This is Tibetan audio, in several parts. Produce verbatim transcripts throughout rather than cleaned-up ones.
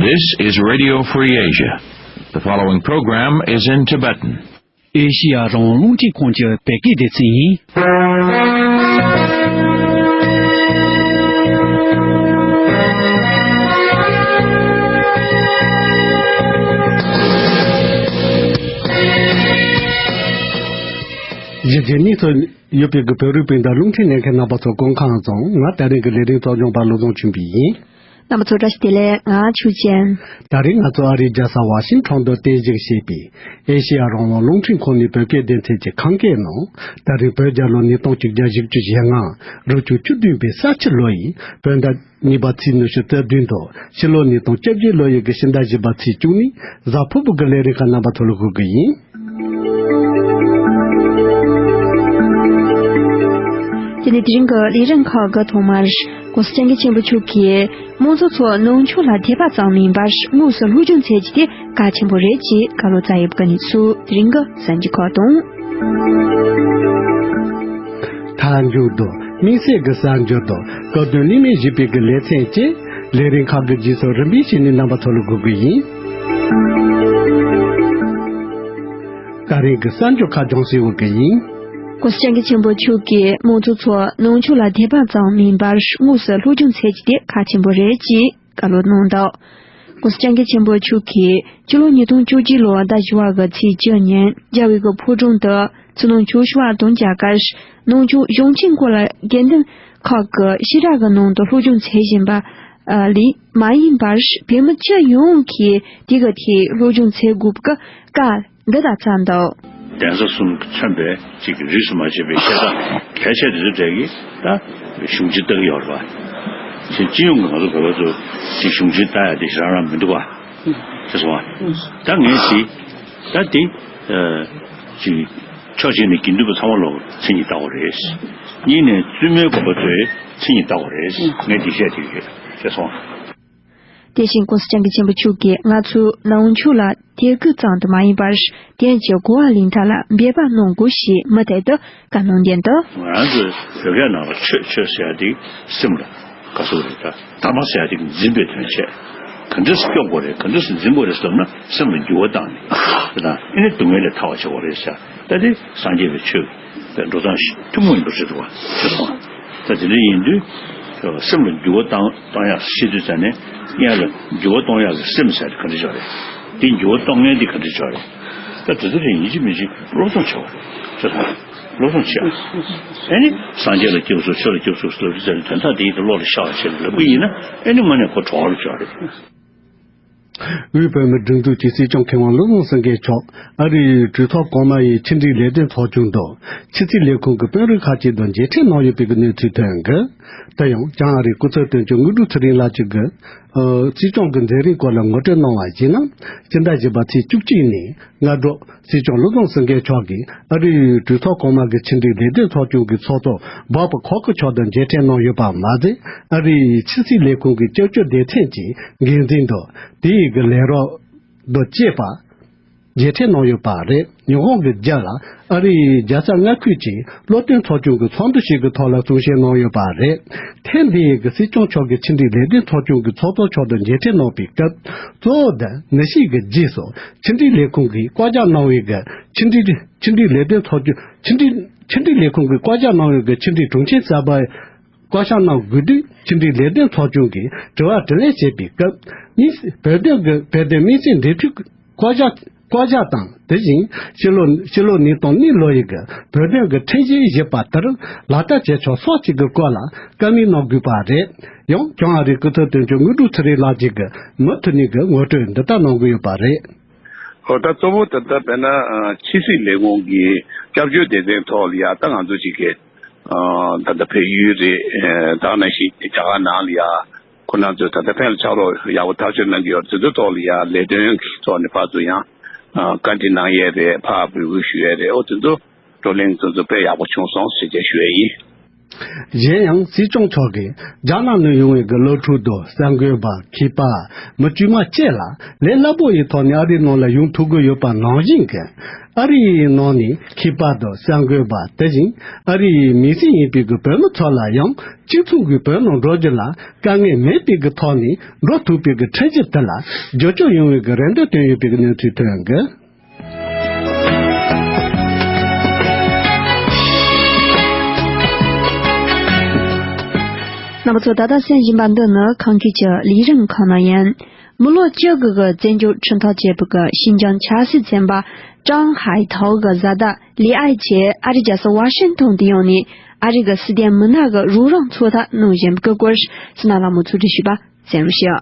This is Radio Free Asia. The following program is in Tibetan. ཨེ་ཤི་ཡ་རང་དབང་རླུང་འཕྲིན་ཁང་གི་བོད་སྐད་སྡེ་ཚན་ཡིན། གཞིས་བྱེས་གཉིས་སུ་ཡོད་པའི་གི་བོད་རིགས་སྤུན་ཟླ་རླུང་འཕྲིན་ལེན་མཁན་རྣམ་པ་ཚོ་སྐུ་ཁམས་བཟང་། ང་ད་རིང་གི་ལས་རིམ་གཙོ་སྐྱོང་པ་བློ་བཟང་ཆོས་འཕེལ་ཡིན། རྣམ་པ་ཚོ་བཀྲ་ཤིས་བདེ་ལེགས། ང་ཆོས་ཅན། ད་རིང་ང་ཚོ་ཨ་རིའི་རྒྱལ་ས་ཝ་ཤིང་ཊོན་དུ་རྟེན་གཞི་བྱས་པའི་ཨེ་ཤེ་ཡ་རང་དབང་རླུང་འཕྲིན་ཁང་ནས་བོད་སྐད་སྡེ་ཚན་གྱི་ཁམས་སྐད་ནང་ད་རིང་བོད་རྒྱལ་ལོ་ཉིས་སྟོང་གཅིག་བརྒྱ་བཞི་བཅུ་ཞེ་ལྔ། རབ་བྱུང་བཅུ་བདུན་པའི་ས་ཕྱི་ལོ་ཡི་བོད་ཟླ་གཉིས་པ་ཚེས་ཉི་ཤུ་རྩ་བདུན་དང་ཕྱི་ལོ་ཉིས་སྟོང་བཅོ་བརྒྱད་ལོ་ཡི་གི་ཕྱི་ཟླ་བཞི་པ་ཚེས་བཅུ་གཉིས་གཟའ་ཕུར་བུ་གི་ལས་རིམ་ཁག་རྣམ་པ་ཚོ་ལ་གོ་གི་ཡིན། དེ་ནས་དེ་རིང་གི་ལས་རིམ་ཁག་གི་ཐོག་མར་༸གོང་ས་༸སྐྱབས་མགོན་ཆེན་པོ་མཆོག་གིས་དམངས་གཙོ་ཚོ་ནང་ཆོས་ལ་དད་པ་ཙམ་མིན་པར་དངོས་སུ་སློབ་སྦྱོང་བྱེད་རྒྱུ་དེ་གལ་ཆེན་པོ་རེད་ཅེས་བཀའ་སློབ་སྩལ་ཡོད་པའི་གནས་ཚུལ་དེ་རིང་གི་གསར་འགྱུར་ཁག་དང་། མཐའ་མཇུག་ཏུ་དམིགས་བསལ་གྱི་གསར་འགྱུར་དང་སྐུ་མདུན་གླེང་མོལ་ཞུས་པའི་གི་ལེ་ཚན་བཅས་ལས་རིམ་ཁག་གི་རྗེས་སུ་རིམ་པས་བྱས་ནས་རྣམ་པ་ཚོ་ལ་འགོད་གི་ཡིན། ད་རིང་གི་གསར་འགྱུར་ཁག་སྦྱང་ཟེར་བ་གི་ཡིན། ༸གོང་ས་༸སྐྱབས་མགོན་ཆེན་པོ་མཆོག་གིས་དམངས་གཙོ་ཚོ་ནང་ཆོས་ལ་དད་པ་ཙམ་མིན་པར་དངོས་སུ་སློབ་སྦྱོང་བྱེད་རྒྱུ་དེ་གལ་ཆེན་པོ་རེད་ཅེས་བཀའ་སློབ་གནང་འདུག ༸གོང་ས་༸སྐྱབས་མགོན་ཆེན་པོ་མཆོག་གིས་ཕྱི་ལོ་ཉིས་སྟོང་བཅུ་གཅིག་ལོའི་ཟླ་བཞི་པའི་གི་ཚེས་བཅུ་ཉིན་རྒྱལ་བའི་གི་ཕོ་བྲང་དུ་ཕྱི་ནང་ཆོས་ཞུ་བ་དང་མཇལ་ཁར་ནང་ཆོས་གཞུང་ཆེན་སྐོར་ལ་དགེ་འདུན་ཁག་གི་བཤད་གྲྭ་གི་ནང་དུ་སློབ་སྦྱོང་བྱེད་བཞིན་པ་ལས་མ་ཡིན་པར་བོད་མི་སྤྱི་ཡོངས་ཀྱིས་དེ་གི་ཐད་སློབ་སྦྱོང་བྱེད་དགོས་པའི་བཀའ་འདི་ལྟར་སྩལ་འདུག་གདན་ས་གསུམ་མཚོན་པའི་གཅིག་གི་རིས་སུ་མ་ཆད་པའི་བཤད་གྲྭ་གལ་ཆེ་དེ་ཚོ་གྲས་ཀྱིས་ད་གཞུང་ཆེན་ལྟ་གི་ཡོད་རེད་པ། ཅིག་སྤྱི་ཡོངས་ཀྱི་ང་ཚོ་བོད་པ་ཚོ་ཅིག་གཞུང་ཆེན་ལྟ་ཡ་དེ་ཞེ་དྲག་རང་མི་འདུག་པ། ཅེས་གསུངས་པ། ད་ངས་ཅིག་ད་དེ་ཅིག་ཕྱོགས་གཅིག་ནས་དགེ་འདུན་པ་ཚང་མ་ལོག་མཚན་ཉིད་ལྟ་བ་རེད། གཉིས་ནས་བཙུན་མའི་དགོན་པ་ཚོའི་མཚན་ཉིད་ལྟ་བ་རེད། ངས་དེ་བཤད་དེ་ཡོད་ཅེས་གསུངས་པ། དེ་བཞིན་༸གོང་ས་༸སྐྱབས་མགོན་ཆེན་པོ་མཆོག་གིས་ང་ཚོས་ནང་ཆོས་ལ་དད་གུས་ཙམ་དུ་མ་ཡིན་པར་དེང་གི་གོ་བ་ལེན་ཐབས་ལ་འབད་པ་གནང་དགོས་ཞེས་མུ་མཐུད་དུ་བཀའ་གནང་བསྟན་འདུག་ང་ཚོས་བོད་སྐད་ནང་ལ་ཆོས་ཆོས་ཟེར་ཡ་དེ་སེམས་ལ་དགའ་ཚོར་རེད། ད་དད་པ་ཟེར་ཡ་དེ་འཛིན་པའི་དོན་བྱས། ག་འདྲས་སེ་སྐྱོབ་དགོས་རེད། ག་འདྲས་སེ་འཛིན་དགོས་རེད་བསམ་ན་སེམས་ལ་འགྱུར་བ་བཏང་ནས་དེ་དང་ཨེ་ནི་སྡུག་བསྔལ་ལས་ཐར་བ་བྱེད་དགོས་རེད་ཟེར། ད་དེ་སངས་རྒྱས་པའི་ཆོས་པའི་འགྲོ་སྟངས་ཤིག་ཐུན་མོང་ཡིན་པ་ཞིག་འདུག་བ་ཞེས་གསུངས། ད་དེ་འདྲ་ཡིན་དུས་སེམས་ལ་འགྱུར་བ་བཏང་གཏོང་ཡག་ཤེས་དུས་ཙ་ནས་སྔོན་ལ་འགྱུར་བ་གཏོང་ཡག་གི་སེམས་ཟེར་དེ་ག་འདྲ་ཅིག་རེད། དེ་འགྱུར་བ་གཏོང་མཁན་དེ་ག་འདྲ་ཅིག་རེད། ད་དེ་ཚོ་དེ་ཡིན་གཅིག་མིན་གཅིག་སློབ་སྦྱོང་བྱེད་དགོས་རེད། སློབ་སྦྱོང་བྱེད། ཨ་ནི་སངས་རྒྱས་ལ་སྐྱབས་སུ་མཆི་ལ་སྐྱབས་སུ་མཆི་ལབ་དུས་ཙ་ནས་དོན་དག་དེ་ཡིན་དུས་བློ་ལ་ཤར་བ་བྱེད་ལབ་ཀྱི་ཡིན་ན་ཨ་ནི་དངོས་གནས་ཁོ་གྲོགས་པོ་ཅིག་རེད། དབུས་བོད་མིའི་སྒྲིག་འཛུགས་ཀྱི་སྲིད་སྐྱོང་མཁས་དབང་བློ་བཟང་སེང་གེ་མཆོག་ཨ་རིའི་གྲོས་ཚོགས་གོང་མ་ཡི་ཕྱི་འབྲེལ་ལས་དོན་ཚོགས་ཆུང་དང་ཕྱི་སྲིད་ལས་ཁུངས་ཀྱི་དཔོན་རིགས་ཁག་ཅིག་དང་མཇལ་འཕྲད་གནང་ཡོད་པའི་གནས་ཚུལ་ཐོན་གི། དེ་ཡང་བྱང་ཨ་རིའི་སྐུ་ཚབ་དོན་གཅོད་དངོས་གྲུབ་ཚེ་རིང་ལགས་ཀྱིས་གི་སྲིད་སྐྱོང་གི་མཛད་རིམ་སྐོར་ལ་ངོ་སྤྲོད་གནང་བ་ཡིན་ན། སྤྱི་ཟླ་བཞི་པ་ཚེས་བཅུ་གཅིག་ནས་སྔ་དྲོ་སྲིད་སྐྱོང་བློ་བཟང་སེང་གེ་མཆོག་གིས་ཨ་རིའི་གྲོས་ཚོགས་གོང་མ་གི་ཕྱི་འབྲེལ་ལས་དོན་ཚོགས་ཆུང་གི་ཚོགས་གཙོ་བྷོབ་ཁོ་ཁི་མཆོག་དང་མཇལ་འཕྲད་གནང་ཡོད་པ་མ་ཟད། ཨ་རིའི་ཕྱི་སྲིད་ལས་ཁུངས་ཀྱི་སྐྱབས་བཅོལ་སྡེ་ཚན་གྱི་འགན་འཛིན་དང་དེའི་གི་ལས་རོགས་དང་བཅས་པ་མཇལ་འཕྲད་གནང་ཡོད་པ་རེད། ཉི་ཧོང་གི་རྒྱལ་ལ་ཨ་རིའི་རྒྱལ་ས་མངའ་ཁུལ་གྱི་བློ་མཐུན་ཚོགས་ཆུང་གི་ཚོགས་འདུ་ཞིག་གི་ཐོག་ལ་གསུང་བཤད་གནང་ཡོད་པ་རེད། ཐེངས་འདིའི་གི་སྲིད་སྐྱོང་མཆོག་གིས་ཕྱི་འབྲེལ་ལས་དོན་ཚོགས་ཆུང་གི་ཚོགས་གཙོ་མཆོག་དང་མཇལ་འཕྲད་གནང་པའི་སྐབས་གཙོ་བོ་འདི་མི་ཤིག་གི་རྗེས་སུ་ཕྱི་འབྲེལ་ལས་ཁུངས་ཀྱིས་བཀའ་རྒྱ་གནང་བའི་གི་ཕྱི་འབྲེལ་ཕྱི་འབྲེལ་ལས་དོན་ཚོགས་ཆུང་ཕྱི་འབྲེལ་ཕྱི་འབྲེལ་ལས་ཁུངས་ཀྱིས་བཀའ་རྒྱ་གནང་བའི་གི་ཕྱི་འབྲེལ་དྲུང་ཆེ་གསར་པ་བསྐོ་བཞག་གནང་དགོས་དུས་ཕྱི་འབྲེལ་ལས་དོན་ཚོགས་ཆུང་གིས་དྲི་བ་དྲིས་ལན་བྱེད་པའི་སྐབས་དམིགས་བོད་དོན་གྱི་བོད་དོན་དམིགས་བསལ་འབྲེལ་མཐུད་བསྐོ་བཞག་བསྐོ་བཞག་དང་དེ་བཞིན་ཕྱི་ལོ་ཕྱི་ལོ་ཉིས་སྟོང་གཉིས་ལོ་ཡི་གི་བོད་དོན་གྱི་ཁྲིམས་གཞི་བཞི་པ་ལྟར་ལག་བསྟར་བྱེད་ཕྱོགས་སོགས་ཀྱི་གི་སྐོར་ལ་བཀའ་མོལ་གནང་དགོས་པ་རེད། ཡང་བྱང་ཨ་རིའི་སྐུ་ཚབ་དོན་གཅོད་དངོས་གྲུབ་ཚེ་རིང་ལགས་ཀྱིས་གི་མུ་མཐུད་ནས་གི་ངོ་སྤྲོད་འདི་ལྟར་གནང་གི་ཡོད་པ་རེད། ཨོ་ད་གཙོ་བོ་ད་ལྟ་དཔེར་ན་ཕྱི་སྲིད་ལས་ཁུངས་ཀྱི་སྐྱབས་བཅོལ་སྡེ་ཚན་ཐོག་ལ་ཡ་ད་ང་ཚོ་ཅིག་གི་ད་ལྟ་བལ་ཡུལ་རེད། ད་ག་ནང་བཞིན་རྒྱ་གར་ནང་ལ་ཡ་ཁོ་རང་ཚོས་ད་ལྟ་ཕན་ལ་ཕྱག་རོགས་ཡག་པོ་ཐག་གཅོད་གནང་གི་ཡོད་རེད། དེ་ཚོའི་ཐོག་ལ་ཡ་ལས་དོན་གྱི་ཐོག་ནས་ཕར་ཚུར་ཡང་བཀའ་འདྲི་གནང་ཡས་རེད། ཕར་འབོད་སྐུལ་ཞུ་ཡས་རེད། ཨོ་དེ་ཚོ་བགྲོ་གླེང་དེ་ཚོ་དཔེ་ཡག་པོ་བྱུང་སོང་ཟེར་བྱས་ཞུ་ཡས་ཡིན། གཞན་ཡང་སྲིད་སྐྱོང་མཆོག་གིས་རྒྱ་ནག་ནས་ཡོང་བའི་གི་སློབ་ཕྲུག་དང་གསར་འགོད་པ། མཁས་པ། མི་དཀྱུས་མ་བཅས་ལ་ལས་སླ་པོ་ཡི་ཐོག་ནས་ཨ་རིའི་ནང་ལ་ཡོང་ཐུབ་ཀྱི་ཡོད་པ་ནང་བཞིན་གྱི། ཨ་རི་ཡི་ནང་ནས་མཁས་པ་དང་གསར་འགོད་པ། དེ་བཞིན་ཨ་རི་ཡི་མི་སེར་ཡིན་པའི་གི་བོད་མི་ཚོ་ལ་ཡང་གཅིག་མཚུངས་ཀྱི་བོད་ནང་འགྲོ་རྒྱུ་ལ་དཀའ་ངལ་མེད་པའི་གི་ཐོག་ནས་འགྲོ་ཐུབ་པའི་གི་ཁྲིམས་གཞི་དེ་ལ་བསྒྱུར་བཅོས་ཡོང་བའི་གི་རེ་འདུན་བཏོན་ཡོད་པའི་གི་གནས་ཚུལ་ཐོན་ཡོད་འདུག། རྣམ་པ་ཚོ། ད་ལྟ་གསན་བཞིན་པ་འདི་ནི་ཁམས་སྐད་ཀྱི་ལས་རིམ་ཁག་ནང་ཡིན། མི་ལོ་བཅུ་དགུ་གི་བཙན་བྱོལ་ཁྲིམས་ཐག་བཅད་པའི་གི་ཤིན་ཅང་ཆབ་སྲིད་ཚན་པ་ཀྲང་ཧའེ་ཐའོ་གི་བཟའ་ཟླ་ལི་ཨའེ་ཅེ་ཨ་རི་རྒྱལ་ས་ཝ་ཤིང་ཏོན་དུ་ཡོང་ནས་ཨ་རི་གི་སྲིད་དོན་མི་སྣ་གི་རོགས་རམ་ཚོད་ལྟ་གནང་བཞིན་པའི་སྐོར་སི་ན་ལྷ་མོ་ཚོ་འདྲི་ཞུས་པ་གསན་རོགས་ཞུ།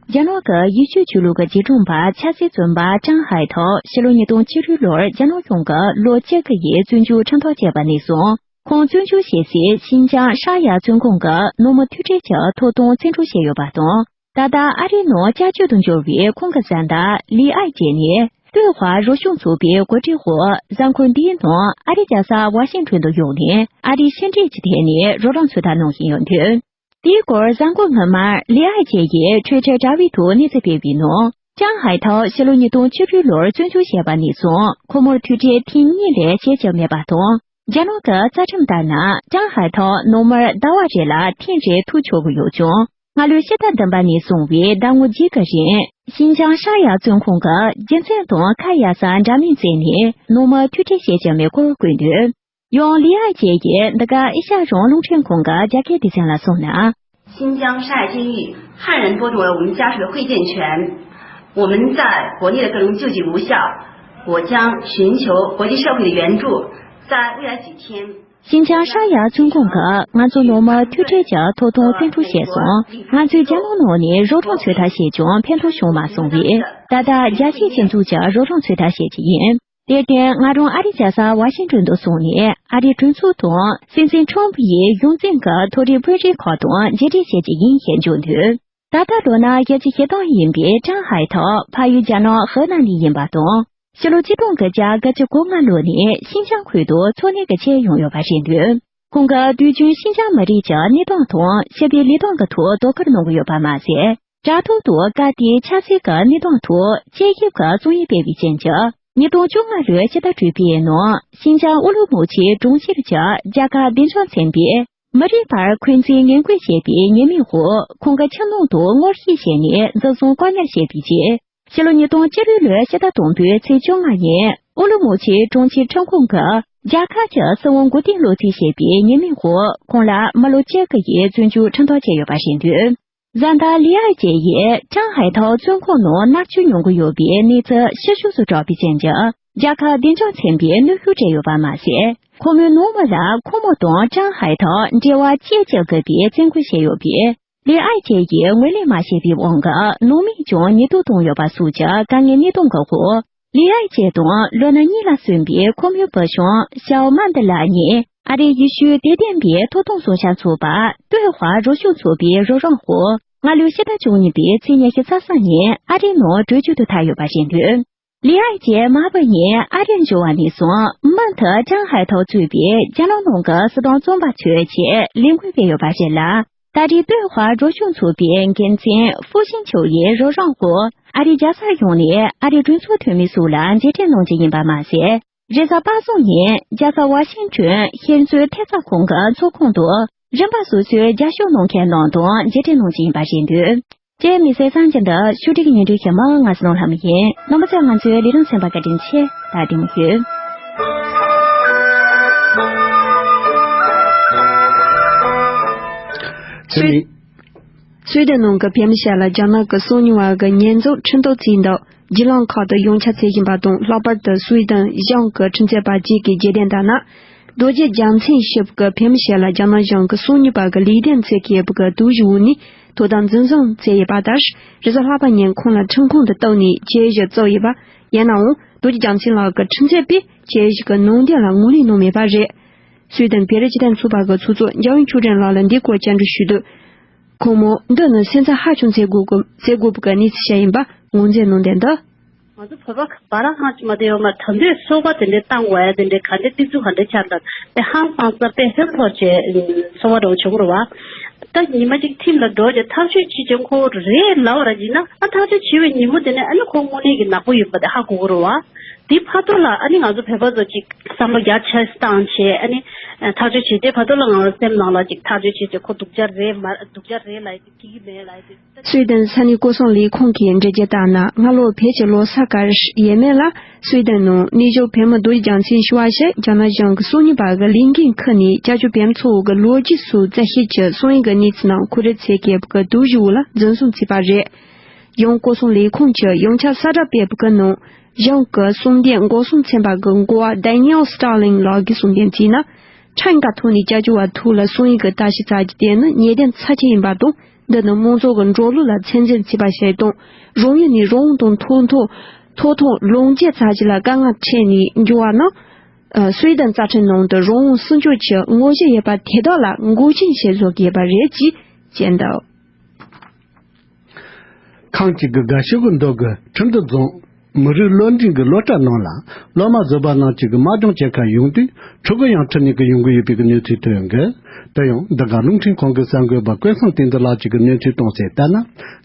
རྒྱ་ནག་གི་ཡེ་ཤུ་ཆོས་ལུགས་ཀྱི་རྗེས་འབྲང་པ་ཆབ་སྲིད་བཙོན་པ་ཀྲང་ཧའེ་ཐའོ་ཕྱི་ལོ་ཉིས་སྟོང་བཅུ་དྲུག་ལོར་རྒྱ་ནག་གཞུང་གིས་ལོ་བཅུ་དགུ་ཡི་བཙོན་འཇུག་ཁྲིམས་ཐག་བཅད་པ་ནས་བཟུང་ཁོང་བཙོན་འཇུག་བྱེད་སའི་ཤིན་ཅང་ཧྲ་ཡ་བཙོན་ཁང་གི་ནང་མི་ཐུག་འཕྲད་ཀྱི་ཐོབ་ཐང་བཙན་འཕྲོག་བྱས་ཡོད་པ་དང་། ད་ལྟ་ཨ་རིའི་ནང་སྐྱབས་བཅོལ་དུ་འབྱོར་བའི་ཁོང་གི་བཟའ་ཟླ་ལི་ཨའེ་ཅེ་ནི་ཏུའེ་ཧྭ་རོགས་སྐྱོར་ཚོགས་པའི་གོ་སྒྲིག་འོག་གཟའ་འཁོར་འདིའི་ནང་ཨ་རི་རྒྱལ་ས་ཝ་ཤིང་ཏོན་དུ་ཡོང་ནས་ཨ་རིའི་ཕྱི་འབྲེལ་གྱི་ཐད་ནས་རོགས་རམ་ཚོད་ལྟ་གནང་བཞིན་ཡོད་འདུག། དེའི་སྐོར་གཟའ་འཁོར་སྔོན་མར་ལི་ཨའེ་ཅེ་ཡིས་ཊུའི་ཊར་དྲ་བའི་ཐོག་གནས་ཚུལ་སྤེལ་བའི་ནང་། ཀྲང་ཧའེ་ཐའོ་ཕྱི་ལོ་ཉིས་སྟོང་བཅུ་དྲུག་ལོར་བཙོན་འཇུག་བྱས་པ་ནས་བཟུང་ཁོ་མོར་ཐུག་འཕྲད་ཐེངས་གཉིས་ལས་བྱེད་ཀྱི་མེད་པ་དང་། རྒྱ་ནག་གི་རྩ་ཁྲིམས་ལྟར་ན་ཀྲང་ཧའེ་ཐའོ་ནང་མིར་ཟླ་བ་རེ་ལ་ཐེངས་རེ་ཐུག་ཆོག་གི་ཡོད་ཀྱང་། སྔ་ལོའི་ཕྱི་ཟླ་བདུན་པ་ནས་བཟུང་བའི་ཟླ་ངོ་བརྒྱད་ཀྱི་རིང་ཤིན་ཅང་ཧྲ་ཡ་བཙོན་ཁང་གི་རྒྱུ་མཚན་དང་ཁ་གཡར་ས་འདྲ་མིན་བཙལ་ནས་ནང་མིར་ཐུག་འཕྲད་བྱེད་ཀྱི་མེད་སྐོར་བཀོད་འདུག། ཡང་ལི་ཨའེ་ཅེ་ཡིས་འདི་ག་ཨེ་ཤ་ཡ་རང་དབང་རླུང་འཕྲིན་ཁང་གི་རྒྱ་སྐད་སྡེ་ཚན་ལ་གསུངས་ན། 新疆沙县监狱，汉人剥夺了我们家属的会见权，我们在国内的各种救济无效，我将寻求国际社会的援助，在未来几天。 ཤིན་ཅང་ཧྲ་ཡ་བཙོན་ཁང་གིས་ང་ཚོ་ནང་མིར་ཐུག་འཕྲད་ཀྱི་ཐོབ་ཐང་བཙན་འཕྲོག་བྱས་སོང་། ང་ཚོས་རྒྱ་ནག་ནང་ནས་རོགས་རམ་ཚོད་ལྟ་བྱས་ཀྱང་ཕན་ཐོགས་བྱུང་མ་སོང་བས། ད་ལྟ་རྒྱལ་སྤྱིའི་སྤྱི་ཚོགས་ཀྱི་རོགས་རམ་ཚོད་ལྟ་བྱེད་ཀྱི་ཡིན། དེར་བརྟེན་ང་རང་ཨ་རིའི་རྒྱལ་ས་ཝ་ཤིང་ཏོན་དུ་སོང་ནས་ཨ་རིའི་གྲོས་ཚོགས་དང་སྲིད་འཛིན་ཁྲོམ་ཕུ་ཡི་གཞུང་འཛིན་གྱི་མཐོ་རིམ་དཔོན་རིགས་ཁག་དང་མཇལ་འཕྲད་བྱེད་ཀྱི་ཡིན་ཞེས་བརྗོད་འདུག། ད་ལྟ་ལོ་ན་བརྒྱད་ཅུ་ཞེ་གྲངས་ཡིན་པའི་ཀྲང་ཧའེ་ཐའོ་ཕ་ཡུལ་རྒྱ་ནག་ཧེ་ནན་ནས་ཡིན་པ་དང་། ཕྱི་ལོ་ཆིག་སྟོང་དགུ་བརྒྱ་དགུ་བཅུ་གོ་ལྔ་ལོ་ནས་ཤིན་ཅང་ཁུལ་དུ་འཚོ་གནས་ཀྱི་ཆེད་ཡོང་ཡོད་པ་རེད་འདུག། ཁོང་གིས་དུས་རྒྱུན་ཤིན་ཅང་མི་རིགས་ཀྱི་གནས་སྟངས་དང་ཞི་བའི་ལས་སྟངས་ཀྱི་ཐོག་དོ་ཁུར་གནང་གི་ཡོད་པ་མ་ཟད། དྲ་ཐོག་ཏུ་སྐབས་དེའི་ཆབ་སྲིད་ཀྱི་གནས་སྟངས་ཐོག་དཔྱད་ཞིབ་ཀྱི་རྩོམ་ཡིག་སྤེལ་བའི་རྐྱེན་གྱིས། ཉིས་སྟོང་བཅོ་ལྔ་ལོའི་ཕྱི་ཟླ་དྲུག་པའི་ནང་ཤིན་ཅང་ཨུ་ལུ་མུ་ཆིའི་གྲོང་ཁྱེར་གྱི་རྒྱལ་ཁབ་བདེ་འཇགས་ཚན་པས། མི་རིགས་བར་འཁོན་འཛིན་ངན་སྐུལ་བྱས་པའི་ཉེས་མིང་འོག་ཁོང་གི་ཁྱིམ་ནང་དུ་ངོ་ཤེས་བྱས་ནས་འཛིན་བཟུང་བཀག་ཉར་བྱས་པའི་རྗེས། ཕྱི་ལོ་ཉིས་སྟོང་བཅུ་དྲུག་ལོའི་ཕྱི་ཟླ་དང་པོའི་ཚེས་བཅོ་ལྔ་ཉིན་ཨུ་ལུ་མུ་ཆིའི་གྲོང་ཁྱེར་ཁྲིམས་ཁང་གིས་རྒྱལ་ཁབ་ཀྱི་སྲིད་དབང་མགོ་རྟིང་སློག་རྩིས་བྱས་པའི་ཉེས་མིང་འོག་ཁོང་ལ་མི་ལོ་བཅུ་དགུ་ཡི་བཙོན་འཇུག་ཁྲིམས་ཐག་བཅད་ཡོད་པ་རེད་འདུག། བཟའ་ཟླ་ལི་ཨའེ་ཅེ་ཡིས་ཀྲང་ཧའེ་ཐའོ་བཙོན་ཁང་ནང་མནར་གཅོད་མྱོང་གི་ཡོད་པའི་གནས་ཚུལ་ཕྱི་ཕྱོགས་སུ་གྲགས་པའི་རྐྱེན་གྱིས། རྒྱལ་ཁབ་བདེ་འཇགས་ཚན་པས་གནོན་ཤུགས་སྤྲད་ཡོད་པ་མ་ཟད། ཁོ་མོའི་ནང་མི་ལ་ཁོ་མོ་དང་ཀྲང་ཧའེ་ཐའོ་འབྲེལ་བ་བཅད་བཅུག་དགོས་པའི་བཙན་སྐུལ་བྱས་ཡོད་པས། ལི་ཨའེ་ཅེ་ཡིས་ངོས་ལེན་མ་བྱས་པའི་དབང་གིས་ནང་མིས་ཀྱང་ཉེས་རྡུང་བཏང་ཡོད་པ་སོགས་ཀྱི་དཀའ་ངལ་གནས་སྟངས་ཀྱི་འོག་ལི་ཨའེ་ཅེ་དང་ལོ་ན་གཉིས་ལ་སོན་པའི་ཁོ་མོའི་བུ་ཆུང་ཞའོ་མན་ཏི་ལགས་གཉིས་ཨ་རིའི་ཡེ་ཤུའི་དད་ལྡན་པའི་ཐོབ་ཐང་སྲུང་སྐྱོབ་ཚོགས་པ་ཏུའེ་ཧྭ་རོགས་སྐྱོར་ཚོགས་པའི་རོགས་རམ་འོག་སྔ་ལོའི་ཕྱི་ཟླ་བཅུ་གཉིས་པའི་ཚེས་ཉི་ཤུ་རྩ་གསུམ་ཉིན་ཨ་རིའི་ནང་བྲོས་བྱོལ་དུ་ཐར་ཡོད་པ་རེད་འདུག། ལི་ཨའེ་ཅེ་མ་བུ་གཉིས་ཨ་རིར་འབྱོར་བ་ནས་བཟུང་མུ་མཐུད་ཀྲང་ཧའེ་ཐའོ་གཙོས་པའི་རྒྱ་ནག་ནང་གི་སྲིད་དོན་བཙོན་པ་ཚོའི་ཆེད་ལས་འགུལ་སྤེལ་ཡོད་པ་རེད་ལ། ད་རེས་ཏུའེ་ཧྭ་རོགས་སྐྱོར་ཚོགས་པའི་འགན་འཛིན་ཧྥུ་ཤིན་ཆོ་ཡི་རོགས་རམ་འོག་ཨ་རིའི་རྒྱལ་སར་ཡོང་ནས་ཨ་རིའི་གྲོས་ཚོགས་འཐུས་མི་སོགས་ལ་མཇལ་འཕྲད་གནང་རྒྱུ་ཡིན་པ་མ་ཟད། རེས་གཟའ་པ་སངས་ཉིན་རྒྱལ་ས་ཝ་ཤིང་ཊོན་ཤེས་ཚོད་ཐེབས་རྩ་ཁང་གི་ཚོགས་ཁང་དུ་རིམ་པ་སོ་སོའི་རྒྱབ་སྐྱོར་གནང་མཁན་རྣམས་དང་མཇལ་འཕྲད་གནང་རྒྱུ་ཡིན་པ་རེད་འདུག། ཅེས་མི་སེར་གསར་འགྱུར་འདི་ཕྱོགས་སྒྲིག་སྙན་སྒྲོན་ཞུ་མི་ང་སྣང་ལྷ་མོ་ཡིན། རྣམ་པ་ཚོས་ང་ཚོའི་ལས་རིམ་གསན་པར་བཀའ་དྲིན་ཆེ། ད་བདེ་མོ་བྱོས། ཚོད་ལྟ་ནང་གི་བོད་མི་ཞིག་ལ་རྒྱ་ནག་གི་སོ་ཉུལ་བ་གི་ཉེས་འཛུགས་ཁྲིམས་ཐག་བཅད་འདུག། བརྒྱུད་ལམ་ཁག་ཏུ་ཡོངས་ཁྱབ་བྱེད་བཞིན་པ་དང་། ལྷག་པར་དུ་སུའེ་ཏེན་གཞུང་གི་ཁྲིམས་རྩོད་པ་བཅས་ཀྱིས་བརྗོད་དོན་ལྟར་ན། རྡོ་རྗེ་རྒྱལ་མཚན་ཞབས་ཀྱི་བོད་མི་ཞིག་ལ་རྒྱ་ནག་གཞུང་གིས་སོ་ཉུལ་བ་གི་ལུགས་ལྡན་ཚུལ་གྱི་བུ་གི་དུག་བཞི་འོག་ནས་དོ་དམ་འཛིན་བཟུང་བྱས་ཡོད་པ་ལྟར། རེས་གཟའ་ལྷག་པ་ཉིན་ཁོང་ལ་ཁྲིམས་ཁང་དུ་གཏུགས་ནས་ཁྱེར་ཡོང་བཙུགས་ཡོད་པ། ཡིན་ནའང་རྡོ་རྗེ་རྒྱལ་མཚན་ལགས་ཀྱི་ཁྲིམས་རྩོད་པས་ཁྱེར་ཡོང་གི་ནང་དོན་ལ་ངོས་ལེན་གནང་མེད་པ་རེད། སུའེ་ཏེན་བོད་རིགས་སྤྱི་མཐུན་ཚོགས་པ་གི་ཚོགས་གཙོ་འཇམ་དབྱངས་ཆོས་སྒྲོན་ལགས་ལ་འདིའི་སྐོར་བཅར་འདྲི་ཞུས་དུས། ཁོང་མོ་འདི་ནི་སེམས་འཚབ་ཧ་ཅང་བྱེད་དགོས་ཀྱི་བྱེད་དགོས་པའི་གནས་ཚུལ་ཞིག་ཡིན་པ་ངོས་འཛིན་གནང་དོན་དུ། ང་ཚོ་བོད་པ་བར་ལ་ཧང་ཅིག་མ་བསྡད་ཡོད་མ་རེད། ད་འདོད་གསོལ་བ་དེ་འདྲའི་བཏང་དགོས་ཡ་དེ་འདྲའི་ག་འདྲའི་གཏིང་ཚུགས་ག་འདྲའི་ཆགས་འདུག་དེ་ཧང་སངས་ས་དཔེ་ཧོན་ཐོར་བྱས་གསོལ་བ་འདྲ་བོ་བྱུང་རུ་བ། ད་ཉི་མ་གཅིག་ཁྲིམས་ལ་འགྲོ་རྒྱུ་ཐག་གཅོད་བྱེད་ཀྱི་ཁོ་རེད་ལབ་ར་ཡིན་ན། ཨ་ཐག་གཅོད་བྱེད་པའི་ཉིན་མོ་དེ་ནས་ཨ་ནི་ཁོ་དངོས་གནས་ཀྱི་ནག་པོ་ཡིན་པ་དེ་ཧ་གོ་གི་རུ་བ། དེ་ཕ་ཐོ་ལ་ཨ་ནི་ང་ཚོ་བོད་པ་ཚོ་ཅིག་བསམ་བློ་རྒྱ་ཆེ་བཏང་བྱས་ཨ་ནི་ཐག་གཅོད་བྱེད་དེ་ཕ་ཐོ་ལ་ང་ཚོ་སེམས་ནང་ལ་ཅིག་ཐག་གཅོད་བྱེད་ཀྱི་ཁོ་སྡུག་ཅག་རེད་མ་སྡུག་ཅག་རེད་ལབ་ཡ་དེ་ཐིག་གི་མེད་ལབ་ཡ་དེ། སུའེ་ཏེན་ས་གནས་སྐོར་སྲུང་ལས་ཁུངས་ཀྱིས་འགྲེལ་བརྗོད་བཏང་ན། སྔ་ལོ་བོད་ཀྱི་ལོ་གསར་ཁར་ཡས་མས་ལ་སུའེ་ཏེན་ནང་གནས་བཞུགས་བོད་མི་རྡོ་རྗེ་རྒྱལ་མཚན་ཞུ་བ་ཞིག་རྒྱ་ནག་གཞུང་གི་སོ་གཉིས་པ་གི་ལས་འགན་ཁུར་ནས་སྐྱབས་བཅོལ་བོད་མི་ཚོ་གི་ལོ་རྒྱུས་སོགས་རྩད་ཞིབ་ཀྱི་གསང་བའི་གི་གནས་ཚུལ་ནང་ཁོ་རེ་ཚེ་སྐྱེས་པ་གི་དུས་བཞི་བོ་ལ་འཛིན་བཟུང་བྱས་པ་རེད། ཡང་སྐོར་སྲུང་ལས་ཁུངས་ཀྱི་ཡོངས་ཁྱབ་གསལ་བསྒྲགས་སྤེལ་བ་གི་ནང་གཞུང་གི་གསུང་བསྡད་འགོག་སྲུང་ཚན་པ་གི་འགོ་བ་Daniel Starling ལགས་ཀྱིས་གསུང་དོན་བྱས་ན། ཁྲིམས་ཀྱི་ཐོག་ནས་སྐྱབས་བཅོལ་བ་ཚོ་ལ་སོ་གཉིས་ཀྱི་ལྟ་ཞིབ་བྱ་རྒྱུ་དེ་ནི་ཉེས་དོན་ཚབས་ཆེན་ཡིན་པ་དང་། འདི་ནི་དམངས་གཙོ་གི་འགྲོ་ལུགས་ལ་ཚད་འཛིན་བྱས་པ་ཞིག་དང་། རང་ཡུལ་ནས་རང་དབང་དང་ཐོབ་ཐང་ཐོབ་ཐང་ལོངས་སྤྱོད་བྱ་རྒྱུ་ལ་དཀའ་ངལ་འཕྲད་ནས་འགྱུར་བ་ནི། ཨ། སུའེ་ཏེན་རྩ་ཁྲིམས་ནང་དུ་རང་དབང་སྲུང་སྐྱོབ་ཀྱི་དངོས་གཞི་ཡོད་པ་དེ་དག་ལ་འགོག་རྐྱེན་བྱེད་བཟོ་དགོས་པ་རེད་ཅེས་བཤད་འདུག་ཁམས་གཅིག་གི་དགའ་ཤོས་ཀྱི་མདོ་དགུ་ཁྲིན་ཏུ་རྫོང་མི་རིགས་སློབ་འབྲིང་གི་སློབ་གྲྭ་ནང་ལ་སློབ་མ་བཟོད་པ་རྣམས་ཀྱིས་དམག་སྦྱོང་བྱེད་ཁར་ཡོང་དུས་ཕྲུ་གུ་ཡང་ཁྲིད་ནས་ཀྱི་ཡོང་གི་ཡོད་པའི་གནས་ཚུལ་ཐོན་ཡོད་འདུག་དེ་ཡང་འདི་ག་རླུང་འཕྲིན་ཁང་གི་གསར་འགོད་པ་ཀུན་བཟང་བསྟན་འཛིན་ལགས་ཀྱིས་གནས་ཚུལ་བཏོན་གསལ་ལྟར་ན།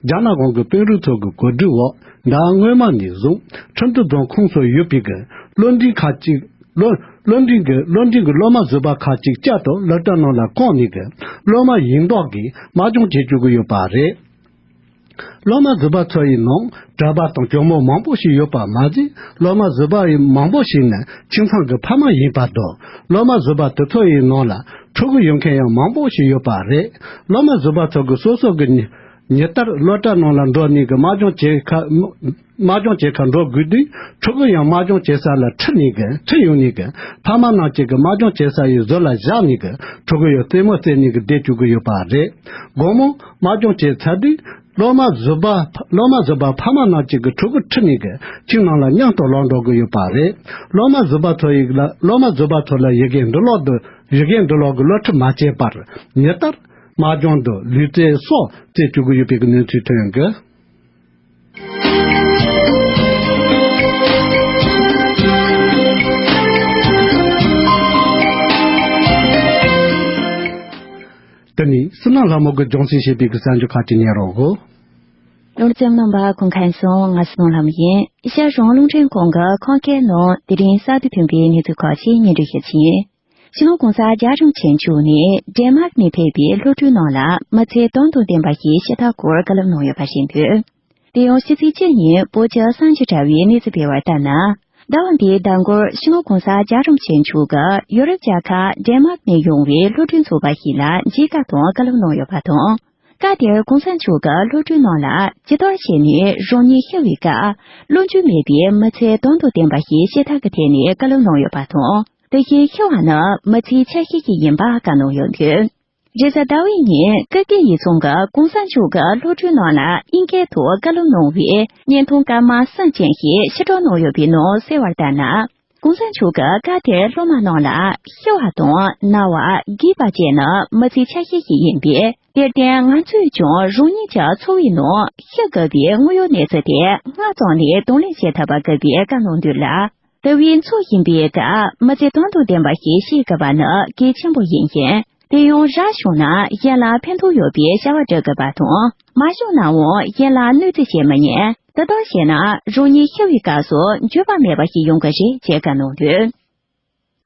རྒྱ་ནག་གཞུང་གི་དཔོན་རིགས་ཚོ་གི་གོ་སྒྲིག་འོག་ཟླ་སྔོན་མ་ནས་བཟུང་ཁྲིན་ཏུ་རྫོང་ཁོངས་སུ་ཡོད་པའི་གི་སློབ་འབྲིང་ཁག་ཅིག་སློབ་སློབ་འབྲིང་གི་སློབ་འབྲིང་གི་སློབ་མ་བཟོད་པ་ཁག་ཅིག་བསྐྱར་དུ་སློབ་གྲྭ་ནང་ལ་བསྐྱོད་ནས་ཀྱི་སློབ་མ་ཡིན་མདོག་གིས་དམག་སྦྱོང་བྱེད་བཅུག་གི་ཡོད་པ་རེད། སློབ་མ་བཟོད་པ་ཚོ་ཡི་ནང་གྲྭ་པ་དང་གྱོག་མོ་མང་པོ་ཞིག་ཡོད་པ་མ་ཟད། སློབ་མ་བཟོད་པ་ཡི་མང་པོ་ཞིག་ནི་ཁྱིམ་ཚང་གི་ཕ་མ་ཡིན་པ་དང་། སློབ་མ་བཟོད་པ་དེ་ཚོ་ཡི་ནང་ལ་ཕྲུ་གུ་ཡོད་མཁན་ཡང་མང་པོ་ཞིག་ཡོད་པ་རེད། སློབ་མ་བཟོད་པ་ཚོ་གི་སོ་སོ་གི་ཉི་ཉི་ལྟར་སློབ་གྲྭ་ནང་ལ་འགྲོ་ནས་ཀྱི་དམག་སྦྱོང་བྱེད་ཁ། དམག་སྦྱོང་བྱེད་ཁར་འགྲོ་དགོས་དུས་ཕྲུ་གུ་ཡང་དམག་སྦྱོང་བྱེད་ས་ལ་ཁྲིད་ནས་ཀྱི་ཁྲིད་ཡོང་ནས་ཀྱི་ཕ་མ་རྣམས་ཀྱིས་ཀྱི་དམག་སྦྱོང་བྱེད་ས་ཡི་ཟུར་ལ་བཞག་ནས་ཀྱི་ཕྲུ་གུ་ཡང་རྩེད་མོ་རྩེ་ནས་ཀྱི་བསྡད་བཅུག་གི་ཡོད་པ་རེད། དགོང་མོ་དམག་སྦྱོང་བྱས་ཚར་དུས་སློབ་མ་བཟོད་པ་སློབ་མ་བཟོད་པ་ཕ་མ་རྣམས་ཀྱིས་ཀྱི་ཕྲུ་གུ་ཁྲིད་ནས་ཀྱི་ཁྱིམ་ནང་ལ་མཉམ་དུ་ལོག་འགྲོ་གི་ཡོད་པ་རེད། སློབ་མ་བཟོད་པ་ཚོ་ཡིས་ལ་སློབ་མ་བཟོད་པ་ཚོ་ལ་ཡི་གེ་འབྲི་ཀློག་དུ་ཡི་གེ་འབྲི་ཀློག་གི་སློབ་ཁྲིད་མ་བྱས་པར་ཉིན་ལྟར་དམག་སྦྱོང་དང་ལུས་རྩལ་སོགས་རྩེད་བཅུག་གི་ཡོད་པའི་གནས་ཚུལ་ཐོན་ཡོད་འདུག་དེ་ནས་བསོད་ནམས་ལྷ་མོ་གི་ལྗོངས་ཚན་ཞེས་པའི་གི་གསར་འགྱུར་ཁག་ཅིག་ཉན་རོགས་གོ། ལོར་ཙམ་རྣམ་པ་ཁོང་ཁན་སོང་ང་སོང་ལམ་ཡིན། ཤར་གཞུང་རླུང་འཕྲིན་ཁང་གི་ཁོང་སྐད་ནང་དེ་རིང་གསར་དུ་ཐོན་པའི་གནས་ཚུལ་ཁག་ཅིག་སྙན་སྒྲོན་ཞུ་ཆེན། སྤྱི་ནོར་༸གོང་ས་༸རྒྱལ་བ་རིན་པོ་ཆེ་མཆོག་ནས་ཌེན་མཱག་ནས་ཕེབས་པའི་གློད་གྲོལ་ནང་ལ་མི་ཚེ་དོན་དང་ལྡན་པ་ཞིག་ཤེས་ཐབས་སྐོར་བཀའ་སློབ་གནང་ཡོད་པ་རེད་འདུག་དེ་ཡང་ཕྱི་ཚེས་གཅིག་ཉིན་བོད་ཀྱི་གསར་འགྱུར་དྲ་བའི་གནས་ཚུལ་སྤེལ་བར་ལྟར་ན། ཟླ་བ་འདིའི་ཟླ་འགོར་སྤྱི་ནོར་༸གོང་ས་༸རྒྱལ་བ་རིན་པོ་ཆེ་མཆོག་གིས་ཡོ་རོབ་རྒྱལ་ཁབ་ཌེན་མཱག་ནས་ཡོང་བའི་གློད་གྲོལ་ཚོགས་པ་ཞིག་ལ་མཇལ་ཁ་དང་བཀའ་སློབ་གནང་ཡོད་པ་དང་། སྐབས་དེར་༸གོང་ས་མཆོག་གིས་གློད་གྲོལ་ནང་ལ་ཇི་ལྟར་བྱས་ནས་རང་ཉིད་ཤི་བའི་སྐབས་བློ་འགྱོད་མེད་པའི་མི་ཚེ་དོན་དང་ལྡན་པ་ཞིག་ཤེས་ཐབས་ཀྱི་ཐད་ནས་བཀའ་སློབ་གནང་ཡོད་པ་དང་། དེ་བཞིན་ཤི་བ་ནི་མི་ཚེའི་ཆ་ཤས་ཤིག་ཡིན་པ་བཀའ་གནང་ཡོད་འདུག་རེས་གཟའ་ཟླ་བའི་ཉིན་ཀིར་ཀི་ཡུལ་ཚོ་གི་༸གོང་ས་མཆོག་གི་གློད་གྲོལ་ནང་ལ་དབྱིན་སྐད་ཐོག་བཀའ་སློབ་གནང་བའི་བརྙན་ཐུང་སྐར་མ་གསུམ་ཅན་ཞིག་ཕྱིར་སྒྲོག་གནང་ཡོད་པའི་ནང་གསལ་བར་ལྟར་ན། ༸གོང་ས་མཆོག་གིས་སྐབས་དེར་སློབ་མ་རྣམས་ལ་ཤི་བ་དང་ན་བ་རྒས་པ་བཅས་ནི་མི་ཚེའི་ཆ་ཤས་ཤིག་ཡིན་པས། དེར་བརྟེན་ང་ཚོས་ཀྱང་རང་ཉིད་ཀྱི་འཚོ་བའི་ནང་ཤི་དགོས་པའི་དངོས་ཡོད་གནས་ཚུལ་དེ་སྔ་ཙམ་ནས་གདོང་ལེན་བྱེད་ཐུབ་པ་དགོས་པའི་བཀའ་གནང་འདུག་ལ། དེ་བས་འཚོ་བཞིན་པའི་སྐབས་མི་ཚེ་དོན་དང་ལྡན་པ་ཞིག་ཤེས་དགོས་པ་ནི་གལ་ཆེན་པོ་ཡིན་ཞིང་། དེ་ཡང་རག་བྱུང་ན་གཞན་ལ་ཕན་ཐོགས་ཡོད་པའི་བྱ་བ་སྒྲུབ་དགོས་པ་དང་། མ་བྱུང་ནའང་གཞན་ལ་གནོད་འཚེ་བྱེད་མི་ཉན། དེ་ལྟར་བྱས་ན་རང་ཉིད་ཤི་བའི་སྐབས་སུ་འགྱོད་པ་མེད་པ་ཞིག་ཡོང་གི་རེད་ཅེས་བཀའ་གནང་འདུག་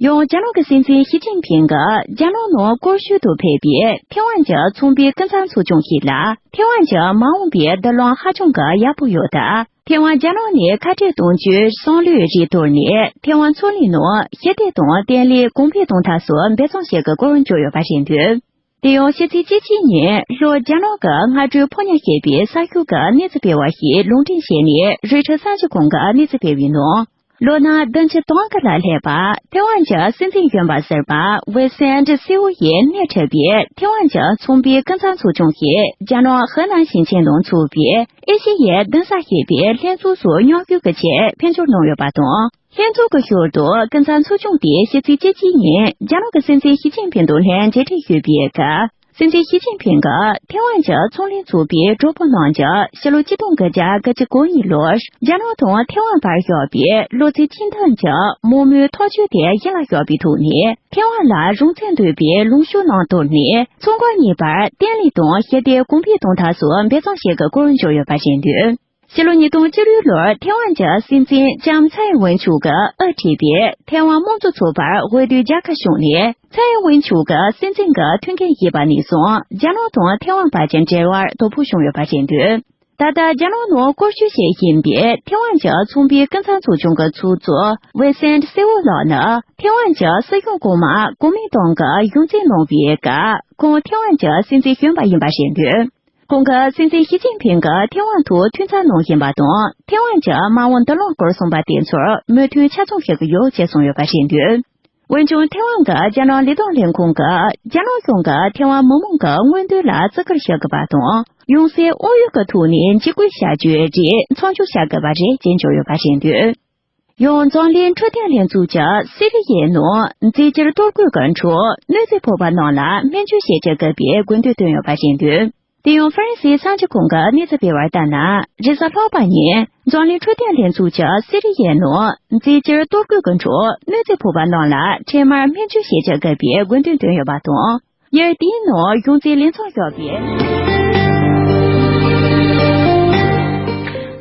ཡང་རྒྱ་ནག་གི་སྲིད་འཛིན་ཞི་ཅིན་ཕིང་གིས་རྒྱ་ནག་ནང་སྐོར་ཞུགས་དུ་ཕེབས་པའི་ཐེ་ཝན་གྱི་ཚོང་པའི་ཀུན་བཟང་ཚོགས་ཆུང་ཞིག་ལ་ཐེ་ཝན་གྱི་མ་འོངས་པའི་བདེ་བློན་ཧ་ཅང་གི་ཡག་པོ་ཡོད་སྟབས། ཐེ་ཝན་རྒྱ་ནག་ནས་ཁ་བྲལ་གཏོང་རྒྱུའི་བསམ་བློའི་རེ་དོར་ནས་ཐེ་ཝན་ཚོང་ལས་ནང་ཞི་བདེ་དང་བརྟན་ལྷིང་གོང་འཕེལ་གཏོང་ཐབས་སུ་འབད་བརྩོན་བྱེད་དགོས་སྐོར་བརྗོད་ཡོད་པ་རེད་འདུག་དེ་ཡང་ཕྱི་ཚེས་བཅུ་གཅིག་ཉིན་ལྷོ་རྒྱ་ནག་གི་སྔ་དྲོའི་ཕོ་ཉ་ཞེས་པའི་ས་ཁུལ་གྱི་གནས་ཚུལ་སྤེལ་བ་ཞིག་ལུང་འདྲེན་བྱས་ནས་རོའི་ཊར་གསར་འགྱུར་ཁང་གིས་གནས་ཚུལ་སྤེལ་བའི་ནང་། ལོ་ན་བདུན་ཅུ་དོན་དགུ་ལ་སླེབས་པ་ཐེ་ཝན་གྱི་སྲིད་འཛིན་གཞོན་པ་ཟུར་པ་ཝེ་སན་ཏྲི་སེ་ཝུ་ཡིས་སྣེ་ཁྲིད་པའི་ཐེ་ཝན་གྱི་ཚོང་པའི་ཀུན་བཟང་ཚོགས་ཆུང་གིས་རྒྱ་ནག་ཧི་ནན་ཞིང་ཆེན་ནང་ཚུགས་པའི་ཨེ་ཤེ་ཡའི་གདན་ས་ཞེས་པའི་ལྷན་ཚོགས་སུ་མཉམ་ཞུགས་ཀྱི་ཆེད་ཕེབས་འབྱོར་གནང་ཡོད་པ་དང་། ལྷན་ཚོགས་ཀྱི་ཞོར་དུ་ཀུན་བཟང་ཚོགས་ཆུང་དེས་ཕྱི་ཚེས་བཅུ་གཅིག་ཉིན་རྒྱ་ནག་གི་སྲིད་འཛིན་ཞི་ཅིན་ཕིང་དང་ལྷན་མཇལ་འཕྲད་ཞུས་པའི་སྐབས། སྲིད་འཛིན་ཞི་ཅིན་ཕིང་གིས་ཐེ་ཝན་གྱི་ཚོང་ལས་ཚོགས་པའི་གྲོགས་པོ་རྣམས་ཀྱིས་ཕྱི་ལོ་ཆིག་སྟོང་དགུ་བརྒྱ་དགུ་བཅུ་གོ་གཉིས་ལོར་རྒྱ་ནག་དང་ཐེ་ཝན་བར་བཞག་པའི་ལོ་ཚད་ཆིག་སྟོང་གྱི་དམག་མིའི་ཐག་གཅོད་དེ་གཞི་ལ་བཞག་པའི་ཐོག་ནས། ཐེ་ཝན་ལ་རང་བཙན་འདོད་པའི་ལངས་ཕྱོགས་ནང་དོར་ནས། མཚོ་འགག་གཉིས་བར་བརྟན་ལྷིང་དང་ཞི་བདེ་གོང་འཕེལ་གཏོང་ཐབས་སོགས་འབད་བརྩོན་བྱེད་དགོས་སྐོར་བརྗོད་ཡོད་པ་རེད་འདུག་ཕྱི་ལོ་ཉིས་སྟོང་བཅུ་དྲུག་ལོར་ཐེ་ཝན་གྱི་སྲིད་འཛིན་ལྕམ་ཚའེ་ཝེན་ཆུག་གིས་དབུ་ཁྲིད་པའི་ཐེ་ཝན་དམངས་གཙོ་ཚོགས་པར་འོས་བསྡུའི་རྒྱལ་ཁ་ཕྱུང་ནས། ཚའེ་ཝེན་ཆུག་གིས་སྲིད་འཛིན་གྱི་ཐུགས་འགན་བཞེས་པ་ནས་བཟུང་། རྒྱ་ནག་དང་ཐེ་ཝན་བར་གྱི་འབྲེལ་བར་དོ་ཕོག་བྱུང་ཡོད་པ་རེད་འདུག་ད་ལྟ་རྒྱ་ནག་ནང་སྐོར་སྐྱོད་བྱེད་བཞིན་པའི་ཐེ་ཝན་གྱི་ཚོང་པའི་ཀུན་བཟང་ཚོགས་ཆུང་གི་ཚོགས་གཙོ་ཝེ་སེན་སེ་ཝོ་ལགས་ནི། ཐེ་ཝན་གྱི་སྲིད་གཞུང་གོང་མ་གོ་མིན་ཏང་གིས་གཞུང་འཛིན་གནང་བའི་སྐབས། ཁོང་ཐེ་ཝན་གྱི་སྲིད་འཛིན་གཞོན་པ་ཡིན་པ་རེད་འདུག་ཁོང་གིས་སྲིད་འཛིན་ཞི་ཅིན་ཕིང་གིས་ཐེ་ཝན་ཐོག་འཐུས་ཚབ་གནང་བཞིན་པ་དང་། ཐེ་ཝན་གྱི་དམག་དབང་མདུན་ལམ་སྐོར་གསུངས་པ་དེ་ཚོར་མོས་མཐུན་ཆ་ཚང་བྱེད་ཀྱི་ཡོད་ཅེས་གསུངས་ཡོད་པ་རེད་འདུག་འོན་ཀྱང་། ཐེ་ཝན་གྱི་རྒྱ་ནག་ལས་དོན་ལས་ཁུངས་ཀྱིས་རྒྱ་ནག་གཞུང་གིས་ཐེ་ཝན་མི་མང་གི་མངོན་འདོད་ལ་བརྩི་བཀུར་བྱེད་དགོས་པ་དང་། ཡང་སྲིད་དབང་ཡོད་ཀྱི་ཐོག་ནས་འཇིགས་སྐུལ་བྱ་རྒྱུའི་རིགས་མཚམས་འཇོག་བྱ་དགོས་པ་རེད་ཅེས་བརྗོད་ཡོད་པ་རེད་འདུག་ཡང་། འཛམ་གླིང་འཕྲོད་བསྟེན་ལྷན་ཚོགས་ཀྱིས་སི་རི་ཡའི་ནང་རྫས་འགྱུར་གཏོར་རྒོལ་གྱི་འཕྲོ་གནོད་འཚེ་ཕོག་པ་རྣམས་ལ་སྨན་བཅོས་བྱེད་བཅུག་དགོས་པའི་དགོས་འདུན་བཏོན་ཡོད་པ་རེད་འདུག་དེ་ཡང་ཧྥ་རན་སིའི་གསར་འགྱུར་ཁང་གིས་གནས་ཚུལ་སྤེལ་བར་ལྟར་ན། རེས་གཟའ་ལྷག་པ་ཉིན་འཛམ་གླིང་འཕྲོད་བསྟེན་ལྷན་ཚོགས་ཀྱིས་སི་རི་ཡའི་ནང་རྫས་འགྱུར་གཏོར་རྒོལ་གྱི་འཕྲོ་གནོད་འཚེ་ཕོག་པ་རྣམས་ལ་འཕྲལ་མར་སྨན་བཅོས་བྱེད་བཅུག་དགོས་པའི་དགོས་འདུན་བཏོན་ཡོད་པ་དང་། ཡུལ་དེའི་ནང་གཞུང་འཛིན་ལས་མཚམས་བཞག་པའི།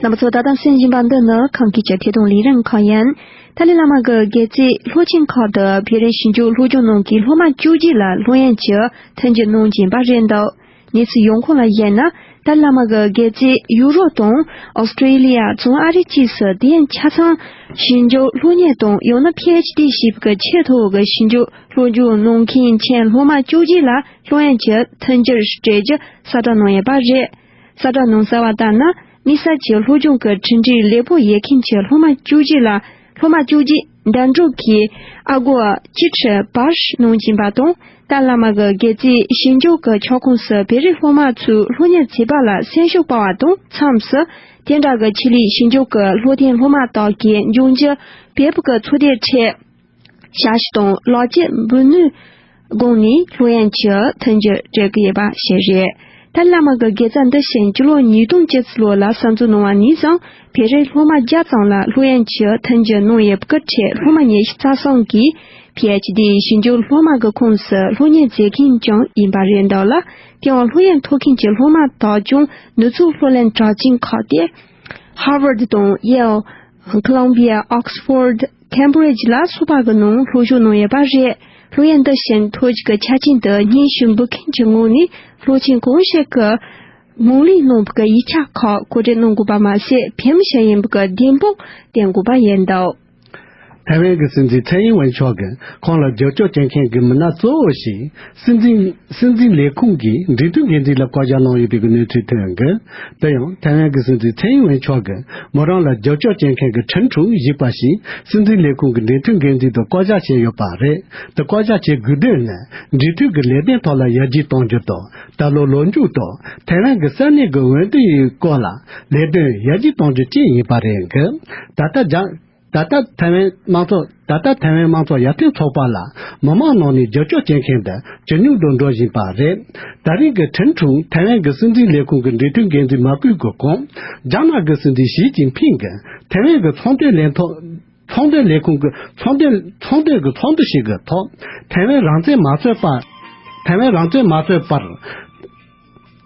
རྣམ་པ་ཚོ། ད་ལྟ་གསན་བཞིན་པ་འདི་ནི་ཁམས་སྐད་ཀྱི་ཐད་གཏོང་ལས་རིམ་ཁག་ཡིན། ཏཱ་ལའི་བླ་མ་གི་དགེ་རྩའི་སློབ་ཆེན་ཁག་ཏུ་བོད་རིགས་ཞིབ་འཇུག་སློབ་སྦྱོང་གནང་མཁན་སློབ་མ་བཅུ་གཅིག་ལ་སློབ་ཡོན་གྱི་མཐུན་འགྱུར་གནང་བཞིན་པ་རེད་འདུག་གནས་ཚུལ་ཡོང་ཁུངས་ལ་གཞིགས་ན། ཏཱ་ལའི་བླ་མ་གི་དགེ་རྩའི་ཡུ་རོབ་དང་ཨོ་སི་ཀྲི་ལི་ཡ། བྱང་ཨ་རི་བཅས་སུ་དུས་ཡུན་ཆ་ཚང་ཞིབ་འཇུག་སློབ་གཉེར་དང་། ཡང་ན་ཕི་ཨེཆ་ཌི་ཞེས་པའི་ཆེས་མཐོ་བའི་ཞིབ་འཇུག་སློབ་སྦྱོང་གནང་མཁན་ཆེད་སློབ་མ་བཅུ་གཅིག་ལ་སློབ་ཡོན་གྱི་མཐུན་འགྱུར་སྤྲད་རྒྱུ་གསལ་བསྒྲགས་གནང་ཡོད་པ་རེད། གསལ་བསྒྲགས་ནང་གསལ་བ་ལྟར་ན། དམིགས་བསལ་གྱི་སློབ་སྦྱོང་གི་གྲུབ་འབྲས་ལེགས་པོ་ཡོད་མཁན་གྱི་སློབ་མ་བཅུ་གཅིག་ལ། སློབ་མ་བཅུ་གཅིག་འདེམས་སྒྲུག་གིས་ཨ་སྒོར་བཅུ་ཁྲི་བར་གནང་བཞིན་པ་དང་། ཏཱ་ལའི་བླ་མ་གི་དགེ་རྩའི་ཞིབ་འཇུག་གི་ཁྱབ་ཁོངས་སུ་བོད་རིགས་སློབ་མ་ཚོའི་སློབ་གཉེར་བྱེད་པ་ལ་སེམས་ཤུགས་སྤར་བ་དང་། མཚམས་སུ་དེ་འདྲ་གི་ཆེད་ལས་ཞིབ་འཇུག་གི་སློབ་ཐོན་སློབ་མ་དག་གིས་འབྱུང་འགྱུར་བོད་ཕྲུག་གི་ཚོགས་སྡེ་ཁྲོད། ཞབས་ཞུ་དང་ལག་འཁྱེར་འབུལ་ནུས་སྒང་ནས་སློབ་ཡོན་གྱི་མཐུན་འགྱུར་སྤྲད་ཀྱི་ཡོད་པ་ཞིག་རེད། ཏཱ་ལའི་བླ་མ་གི་དགེ་རྩ་འདི་བཞིན་སྤྱི་ལོ་ཉིས་སྟོང་བཅུ་གཅིག་ལོ་ལ་གསར་འཛུགས་གནང་བ་ནས་བཟུང་བོད་རིགས་སློབ་མ་བརྒྱ་ཙམ་ལ་སློབ་ཡོན་གྱི་མཐུན་འགྱུར་གནང་ཡོད་པའི་ཁྲོད། སློབ་མ་ཉི་ཤུ་རྩ་གསུམ་གྱིས་ཕི་ཨེཆ་ཌི་ཞིབ་འཇུག་སློབ་མ་གི་ཁོངས་སུ་སློབ་གཉེར་མཛད་མཁན་ཀྱང་ཡིན་པ་རེད་འདུག་ལ། དེའང་སློབ་ཡོན་ཐོབ་མཁན་གྱི་སློབ་མ་དག་ཀྱང་ནུབ་ཕྱོགས་སློབ་གླིང་གྲགས་ཅན་ཁག་སྟེ། ཧར་ཝར་ཌི་དང་ཡེལ། ཀོ་ལམ་བི་ཡ། ཨོག་སི་ཕོར་ཌི། ཁེམ་བྷི་རིཇ་ལ་སོགས་པ་གི་ནང་སློབ་སྦྱོང་གནང་ཡོད་པ་རེད། སློབ་ཡོན་འདི་བཞིན་ཐོབ་རྒྱུ་གི་ཆ་རྐྱེན་དུ་སྙན་ཞུ་འབུལ་མཁན་གྱི་ངོས་ནས་སློབ་ཆེན་གང་ཞིག་གི་ངོས་ལེན་གནང་བའི་ཡིག་ཆ་ཁག་གོ་སྒྲིག་གནང་དགོས་པ་མ་ཟད། ཕལ་མོ་ཆེ་ཡིན་པའི་བདེན་དཔང་བསྟན་དགོས་པ་ཡིན་འདུག་ཐའེ་ཝན་གྱི་སྲིད་འཛིན་ཚའེ་ཡིན་ཝེན་མཆོག་གིས་ཁོང་ལ་རྒྱབ་སྐྱོར་བྱེད་མཁན་གྱི་མི་སྣ་གཙོ་བོ་ཞིག་སྲིད་འཛིན་སྲིད་འཛིན་ལས་ཁུངས་ཀྱི་འབྲེལ་མཐུད་འགན་འཛིན་ལ་བསྐོ་བཞག་གནང་ཡོད་པའི་གནས་ཚུལ་ཐོན་ཡོད་འདུག་དེ་ཡང་ཐའེ་ཝན་གྱི་སྲིད་འཛིན་ཚའེ་ཡིན་ཝེན་མཆོག་གིས་མོ་རང་ལ་རྒྱབ་སྐྱོར་བྱེད་མཁན་གྱི་ཁྲིན་ཁྲུང་ཞེས་པ་ཞིག་སྲིད་འཛིན་ལས་ཁུངས་ཀྱི་འབྲེལ་མཐུད་འགན་འཛིན་དུ་བསྐོ་བཞག་བྱས་ཡོད་པ་རེད། དེ་བསྐོ་བཞག་བྱེད་དགོས་དོན་ནི་འབྲེལ་མཐུད་ཀྱི་ལས་དོན་ཐོག་ལ་ཡར་རྒྱས་གཏོང་རྒྱུ་དང་། ད་ལོ་ལོ་མཇུག་ཏུ་ཐའེ་ཝན་གྱི་ས་གནས་ཀྱི་འོས་བསྡུ་ཡི་སྐོར་ལ་ལས་དོན་ཡར་རྒྱས་གཏོང་རྒྱུ་བཅས་ཡིན་པ་རེད་འདུག་ད་ལྟ་རྒྱ། ད་ལྟ་ཐའེ་ཝན་དམངས་གཙོ། ད་ལྟ་ཐའེ་ཝན་དམངས་གཙོ་ཡར་ཐོན་ཚོགས་པ་ལ་མི་མང་ནང་ནས་རྒྱབ་སྐྱོར་བྱེད་མཁན་དེ་ཇེ་ཉུང་དུ་འགྲོ་བཞིན་པ་རེད། ད་རེས་ཀྱི་ཁྲིན་ཁྲུང་ཐའེ་ཝན་གྱི་སྲིད་འཛིན་ལས་ཁུངས་ཀྱི་འབྲེལ་མཐུད་འགན་འཛིན་མ་བསྐོས་ཀྱི་གོང་། རྒྱ་ནག་གི་སྲིད་འཛིན་ཞི་ཅིན་ཕིང་གིས་ཐའེ་ཝན་གྱི་ཚོང་དོན་ལས་ཐོག་ཚོང་དོན་ལས་ཁུངས་ཀྱི་ཚོང་དོན་ཚོང་དོན་གྱི་ཚོགས་འདུ་ཞིག་གི་ཐོག་ཐའེ་ཝན་རང་བཙན་མ་རྩོད་པ། ཐའེ་ཝན་རང་བཙན་མ་རྩོད་པར།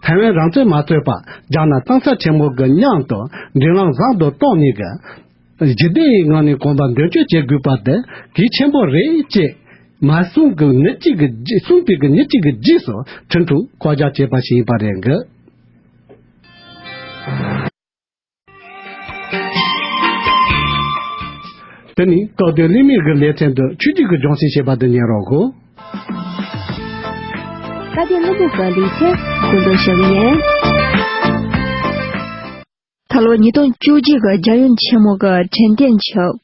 ཐའེ་ཝན་རང་བཙན་མ་རྩོད་པ་རྒྱ་ནག་གཙང་ས་ཆེན་མོ་གི་མཉམ་དུ་འབྲེལ་ལམ་བཟང་དུ་གཏོང་ནས་ཀྱི། ཞི་བདེ་ཡི་ངང་ནས་གོམ་པ་མདུན་སྐྱོད་བྱེད་དགོས་པ་དེ་གལ་ཆེན་པོ་རེད་ཅེས་མ་གསུངས་ཀྱི་ནི་གཅིག་གི་རྗེས། གསུངས་པའི་གི་ནི་གཅིག་གི་རྗེས་སུ་ཁྲིན་ཁྲུང་བསྐོ་བཞག་བྱས་པ་ཞིག་ཡིན་པ་རེད་འདུག་དེ་ནི་སྐབས་དེའི་གླེང་མོལ་གྱི་ལེ་ཚན་དུ་ཆོས་བརྒྱུད་ཀྱི་སྦྱོང་སྲིད་ཞེས་པ་དེ་ཉན་རོགས་གོ། སྐབས་དེའི་གླེང་མོལ་གྱི་ལེ་ཚན་གོ་འདོན་ཞུ་གི་ཡིན། ད་ལོ་ཉིས་སྟོང་བཅུ་གཅིག་གི་རྒྱལ་ཡོངས་ཆེན་མོ་གི་དྲན་རྟེན་གྱི་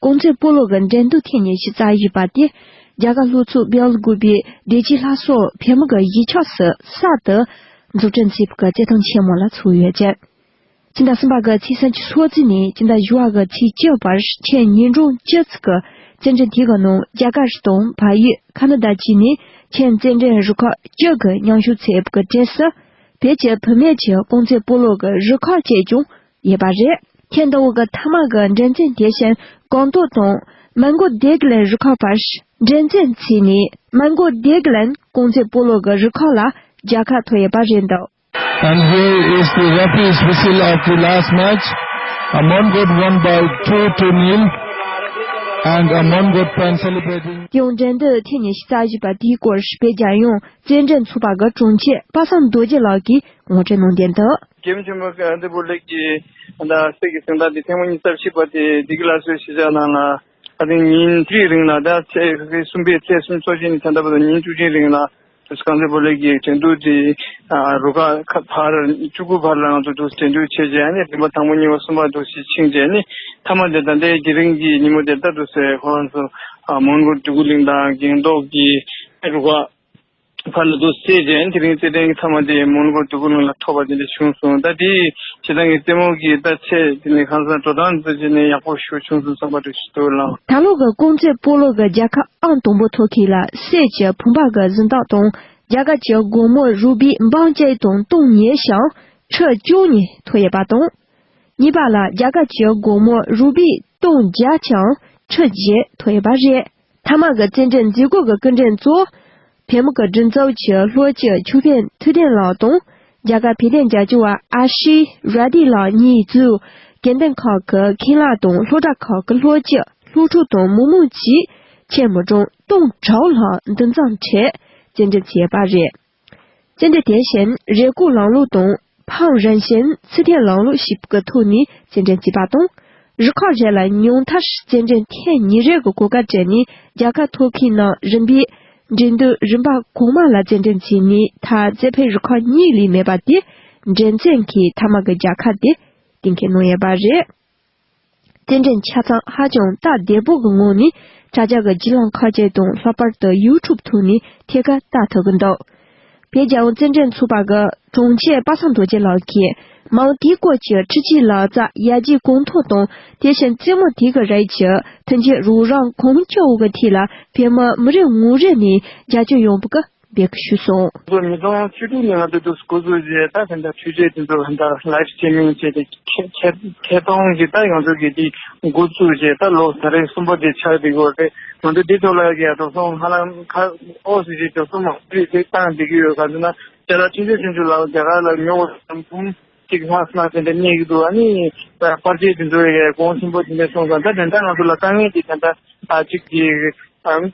གོང་ཚད་སྤོ་ལོ་གི་འགྲན་བསྡུར་ཐེངས་ཉི་ཤུ་རྩ་བཞི་པ་དེ་རྒྱ་གར་ལྷོ་ཕྱོགས་བལ་ཡུལ་དགོན་པའི་བདེ་སྐྱིད་ལྷ་སོགས་བོད་མི་གི་གཞིས་ཆགས་སུ་གསར་དུ་འཛུགས་སྐྲུན་བྱས་པའི་རྩེད་ཐང་ཆེན་མོ་ལ་ཚུགས་ཡོད་ཅིང་། ཕྱི་ཟླ་གསུམ་པ་གི་ཚེས་སུམ་ཅུ་སོ་གཅིག་ནས་ཕྱི་ཟླ་བཞི་པ་གི་ཚེས་བཅུ་བར་ཆེས་ཉིན་གྲངས་བཅུ་ཙམ་གྱི་རྩེད་འགྲན་དེ་གི་ནང་རྒྱ་གར་དང་བལ་ཡུལ། ཁ་ན་ཌ་བཅས་ནས་ ཁྱེད་རྩེད་འགྲན་རུ་ཁག་བཅུ་གི་མཉམ་ཞུགས་ཚད་ཀྱི་གྲས་སུ། བོད་ཀྱི་བུད་མེད་ཀྱི་རྐང་རྩེད་སྤོ་ལོ་གི་རུ་ཁག་བཅས་ཀྱང་ཡོད་པ་རེད། ཁྱེད་ཟླ་བོ་གི་མཐའ་མ་གི་འགྲན་རྩོད་དེ་བཞིན་གོང་ཐོག་དང་མན་གོ་སྡེ་དགེ་ལན་རུ་ཁག་བར་འགྲན་རྩོད་བྱས་ནས། མན་གོ་སྡེ་དགེ་ལན་རྐང་རྩེད་སྤོ་ལོ་གི་རུ་ཁག་ལ་རྒྱལ་ཁ་ཐོབ་ཡོད་པ་རེད་འདུག And here is the referee's whistle of the last match. Amon got won by two to nil, and Amon got fans celebrating. དེ་ཡང་འགྲན་བསྡུར་ཐེངས་ཉི་ཤུ་རྩ་བཞི་པ་དེའི་སྐོར་བོད་རྒྱལ་ཡོངས་རྩེད་འགྲན་ཚོགས་པ་གི་དྲུང་ཆེ་པ་སངས་རྡོ་རྗེ་ལགས་ཀྱིས་ངོ་སྤྲོད་གནང་དོན་དུ། རྒྱལ་ཡུམ་ཆེན་མོ་ཨ་འདི་བོ་ལེགས་ཀྱི་ད་སྲས་ཀྱི་གཟེངས་རྟགས་འདི་ཐེངས་མ་ཉི་ཤུ་རྩ་བཞི་པ་དེ་འདི་གི་ལ་སོའི་གཞིས་ཆགས་ནང་ལ་ཨ་ནི་ཉིན་བཅུའི་རིང་ལ་ད་ཚེས་གསུམ་པའི་ཚེས་སུམ་ཅུ་སོ་བཞི་ནས་ད་ལྟ་བར་དུ་ཉིན་བཅུ་བཞིའི་རིང་ལ་དུས་གང་ཚེ་བོ་ལེགས་ཀྱི་འགྲན་བསྡུར་དེ་ཨ་རུ་ཁག་ཁ་བར་བཅུ་དགུ་བར་ལ་ང་ཚོ་དུས་འགྲན་བསྡུར་བྱས་རྗེས་ཨ་ནི་རིམ་པ་དང་པོ་གཉིས་པ་གསུམ་པ་དུས་ཕྱིན་རྗེས་ནི་མཐའ་མ་དེ་ད་ལྟའི་དེ་རིང་གི་ཉིན་མོ་དེ་ད་དུས་ཁོ་རང་ཚོ་ཨ་མོན་གྷོ་འབྲི་གུང་གླིང་དང་སྒང་ཏོག་གི་རུ་ཁག་བར་ལ་དུ་བསྲེས་རྗེས་དེ་རིང་རྩེད་འགྲན་གྱི་མཐའ་མ་དེ་མོན་གྷོ་འབྲི་གུང་གླིང་ལ་ཐོབ་པ་དེ་འདྲ་བྱུང་སོང་། ད་དེ་བྱེད་སྟངས་ཀྱི་རྩེད་མོ་གི་ད་ཆེད་དེ་ནི་གང་ཟག་འགྲོ་སྟངས་དེ་ཚོ་བྱས་ནས་ཡག་པོ་ཞེ་པོ་བྱུང་སོང་བསམ་པ་འདྲ་ཞིག་འདུག་ལགས། ད་ལོ་གི་རྐང་རྩེད་སྤོ་ལོ་གི་རྒྱལ་ཁ་ཨང་དང་པོ་ཐོབ་མཁན་ལ་སྲས་ཀྱི་བུམ་པ་གི་གཟེངས་རྟགས་དང་རྒྱ་གར་གྱི་སྒོར་མོ་རུ་པི་འབུམ་གཅིག་དང་སྟོང་ཉིས་ཤིང་ཁྲི་བཅུ་གཉིས་ཐོབ་ཡོད་པ་དང་། གཉིས་པ་ལ་རྒྱ་གར་གྱི་སྒོར་མོ་རུ་པི་སྟོང་བརྒྱ་དང་ཁྲི་བརྒྱད་ཐོབ་ཡོད་པ་རེད། མཐའ་མ་གི་རྩེད་འགྲན་མཛད་སྒོ་གི་སྐུ་མགྲོན་གཙོ་བོ་བོད་མི་གི་སྒྲིག་འཛུགས་ཀྱི་ལྷོ་སྤྱི་ཆོས་དཔོན་ཐུབ་བསྟན་ལགས་དང་། རྒྱ་གར་བོད་དོན་རྒྱབ་སྐྱོར་བ་ཨ་ཤི་ར་ཏི་ལགས་གཉིས་གཙོས་དགེ་འདུན་ཁག་གི་མཁན་བླ་དང་སློབ་གྲྭ་ཁག་གི་སློབ་སྤྱི་སློབ་ཕྲུག་དང་མི་མང་བཅས་ཁྱོན་མི་གྲངས་སྟོང་དྲུག་ལྷག་འདུ་འཛོམས་གྲས་རྩེད་འགྲན་བྱས་པ་རེད། རྩེད་འགྲན་དེ་བཞིན་རེས་སྐུག་ལངས་གླུ་དང་ཕམ་རང་བཞིན་ཚུལ་ཐེངས་ལངས་གླུ་ཞིག་གི་ཐོག་ནས་རྩེད་འགྲན་བྱས་པ་དང་། རུ་ཁག་རེ་ལ་ཉུང་མཐར་རྩེད་འགྲན་ཐེངས་གཉིས་རེ་གི་གོ་སྐབས་སྤྲད་ནས་རྒྱལ་ཁ་ཐོབ་མཁན་རྣམས་རིམ་པས་འགྲན་བསྡུར་རིམ་པ་གོང་མ་ལ་རྩེད་འགྲན་བྱས་ནས། མཐར་རྩེ་ཕན་རུ་ཁག་གཉིས་ལས་མེད་པ་དེ་འགྲན་རྩོད་ཀྱི་མཐའ་མ་གི་རྒྱལ་ཁ་དེ་གཏན་འཁེལ་གནང་ཡོད་པ་རེད། རྩེད་འགྲན་ཆ་ཚང་ཧ་ཅང་སྟབས་བདེ་པོ་གི་ངང་ནས་དྲ་རྒྱ་གི་བརྒྱུད་ལམ་ཁག་ཅིག་དང་ལྷག་པར་དུ་ཡུ་ཊུབ་ཐོག་ནས་ཐད་ཀར་ལྟ་ཐུབ་ཀྱི་འདུག་བོད་རྒྱལ་ཡོངས་རྩེད་འགྲན་ཚོགས་པ་གི་དྲུང་ཆེ་པ་སངས་རྡོ་རྗེ་ལགས་ཀྱིས་མང་དེའི་སྐོར་གྱི་འཕྲུལ་ཆས་ལག་རྩལ་ཡར་རྒྱས་གོང་མཐོར་དང་། དེ་བཞིན་རྩེད་མོ་དེ་གི་རིགས་ཀྱི་མཐུན་རྐྱེན་རོགས་རམ་གང་མགྱོགས་ཀྱི་ཐད་ལ་བོད་མི་མི་རེ་ངོ་རེ་ནས་རྒྱབ་སྐྱོར་ཡོང་བ་གི་འབོད་སྐུལ་ཞུས་སོང་། ང་ཚོ་ཉིས་སྟོང་བཅུ་དྲུག་ནས་ང་ཚོ་འདུག་འགོ་བཙུགས་རྗེས་ད་དེ་འདྲ་འཕྲུལ་ཆས་དེ་ཚོ་ད་ལའིབ་སི་ཊི་རི་མིང་བྱས་ཏེ་ཁྱེད་ཁྱེད་ཁྱེད་སྟོང་གི་ད་ང་ཚོ་གི་དེ་འགོ་བཙུགས་རྗེས་ད་ལོ་ད་རེས་གསུམ་པ་དེ་ཆགས་བསྡད་ཡོད་རེད། ང་ཚོ་འདི་ཐོག་ལ་ཡ་འགྲོ་སོང་ཧ་ལམ་ཁ་ཨོ་སི་ཅིག་འགྲོ་སོང་མ་རེད་དེ་བཏང་བསྡད་ཀྱི་ཡོད། ག་ཚོད་ན་ཅ་ལག་ཆུང་ཆུང་ཆུང་ཆུང་ལ་རྒྱ་གར་ལ་ཉོ་བ་དང་འབུམ་གཅིག་ལྷག་ཙམ་དེ་འདྲ་གནས་ཀྱི་འདུག་ཨ་ནི་པར་ཆས་དེ་ཚོ་ཡ་གོང་ཆེན་པོ་དེ་འདྲ་སོང་ཙང་ད་དེ་འདྲ་ང་ཚོ་ལ་དཀའ་ངལ་དེ་དེ་འདྲ་ཨ་གཅིག་གི་ཨམ།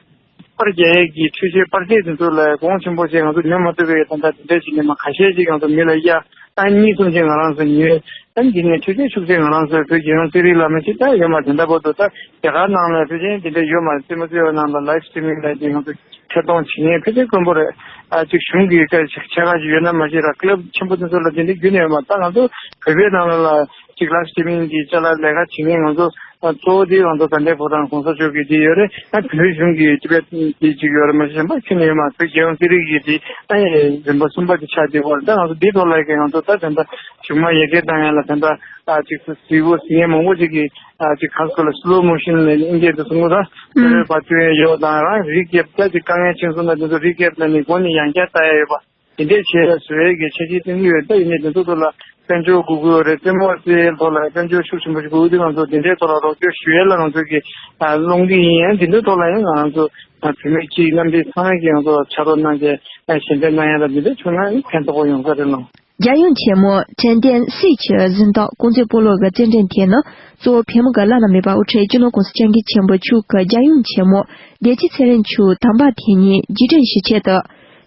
པར་རྒྱག་ཡས་ཀྱི་འཕྲུལ་ཆས་པར་ཆས་དེ་ཚོ་ལ་གོང་ཆེན་པོ་ཞིག་ང་ཚོ་ཉོ་མ་ཐུབ་པའི་ད་ལྟ་དེ་འདྲ་ཞིག་ནས་མ་ཁ་ཤས་ཤིག་ང་ཚོ་མི་ལ་གཡར། ཨ་གཉིས་གསུམ་ཞིག་ང་རང་ཚོ་ཉོས། ཨ་འདི་ནས་འཕྲུལ་ཆས་ཤུགས་ཆེ་ང་རང་ཚོའི་བོད་རྒྱལ་ཡོངས་རྩེད་རིགས་ལ་མ་ཅིག་ད་ཡོད་མ་དེ་འདྲ་པོ་འདུག་ད་རྒྱ་གར་ནང་ལ་ཕལ་ཆེར་དེ་འདྲ་ཡོད་མ་རེད། རྩེད་མོ་རྩེ་བའི་ནང་ལ་ལའིབ་སི་ཊི་རི་མིང་ལ་དེ་ང་ཚོ་ཐད་གཏོང་བྱེད་མཁན་ཕལ་ཆེར་དཀོན་པོ་རེད། ཨ་ཅིག་གཞུང་གི་ཁ་ཆེ་ཁ་ཞིག་ཡོད་ན་མ་ཤེས་ར་ཀི་ལབ་ཆེན་པོ་དེ་ཚོ་ལ་དེ་འདྲ་རྒྱུན་ནས་ཡོད་མ་ད་ང་ཚོ་བོད་པའི་ནང་ལ་ལ་ཅིག་ལའིབ་སི་ཊི་རི་མིང་གི་ཅ་ལག་ལས་ཀ་བྱེད་མཁན་ང་ཚོ། གཙོ་བོ་དེ་ང་ཚོ་དགའ་ལྡན་ཕོ་བྲང་གོང་ས་མཆོག་གི་དེ་ཡོད་རེད། ཨ་བོད་གཞུང་གི་ཊི་བེཊ་དེ་གཅིག་ཡོད་རེད། མ་གཞི་གཞན་པ་ཁྱོན་ནས་ཡོད་མ་རེད། བོད་རྒྱལ་ཡོངས་རྩེད་རིགས་ཀྱི་དེ་ཨ་རིམ་པ་གསུམ་པ་དེ་ཆགས་བསྡད་ཡོད་རེད། ད་ང་ཚོ་འདི་ཐོག་ལ་ཡི་གེ་ང་ཚོ་ད་དེ་འདྲ་གཞུག་མ་ཡི་གེ་བཏང་ཡ་ལ་དེ་འདྲ་ཨ་ཅིག་གཟིགས་པོ་གཟིགས་མཁན་མང་པོ་ཅིག་གིས་ཨ་ཅིག་ག་ཚོད་ལ་སི་ལོ་མོ་ཤན་ལ་ཨིན་སྐད་དུ་གསུང་གི་ད་ཨུམ། བར་སྟོན་ཡོད་དང་རང་རིགས་རྒྱབ་ད་ཅིག་དཀའ་ངལ་ཆེན་སོང་ན་དེ་ཚོ་རིགས་རྒྱབ་ལ་ནི་སྒོ་ནས་ཡང་བསྐྱར་ལྟ་ཡ་ཡོད་པ། དེ་འདྲའི་བྱས་བཟོ་ཡས་ཀྱི་འཆར་གཞི་བཏིང་གི་ཡོད། ད་ཡིན་ནའི་དེ་ཚོ་ཐོག་ལ་དཔལ་འབྱོར་དགོས་ཀྱི་ཡོད་རེད། རྩེད་མོ་རྩེ་ཡས་ཐོག་ལ་དཔལ་འབྱོར་ཤུགས་ཆེན་པོ་ཞིག་དགོས་ཀྱི་འདུག་ང་ཚོ་དེ་འདྲའི་ཐོག་ལ་རོགས་སྐྱོར་ཞུ་ཡས་ལ་ང་ཚོ་གི་ཨ་སློང་གི་ཡིན། ཡང་དེ་འདྲའི་ཐོག་ལ་ཡང་ང་རང་ཚོ་ཨ་བུད་མེད་སྤྱི་རྣམ་པའི་ཚང་མས་ཀྱི་ང་ཚོ་ཕྱག་རོགས་གནང་བྱས་ཨ་ཞལ་འདེབས་གནང་ཡས་ལ་འདི་འདྲ་བྱུང་ན་ཕན་ཐོགས་པོ་ཡོང་ས་རེད་ལགས། རྒྱལ་ཡོངས་ཆེན་མོ་དྲན་རྟེན་སྲས་ཀྱི་གཟེངས་རྟགས་རྐང་རྩེད་སྤོ་ལོ་གི་རྩེད་འགྲན་དེ་ནི་གཙོ་བོ་བོད་མི་གི་བླ་ན་མེད་པ་དབུ་ཁྲིད་སྤྱི་ནོར་༸གོང་ས་༸སྐྱབས་མགོན་ཆེན་པོ་མཆོག་གི་རྒྱལ་ཡོངས་ཆེན་མོ་བདེ་སྐྱིད་ཚེ་རིང་མཆོག་དམ་པ་དེ་ཉིད་རྗེས་དྲན་ཞུ་ཆེད་དུ།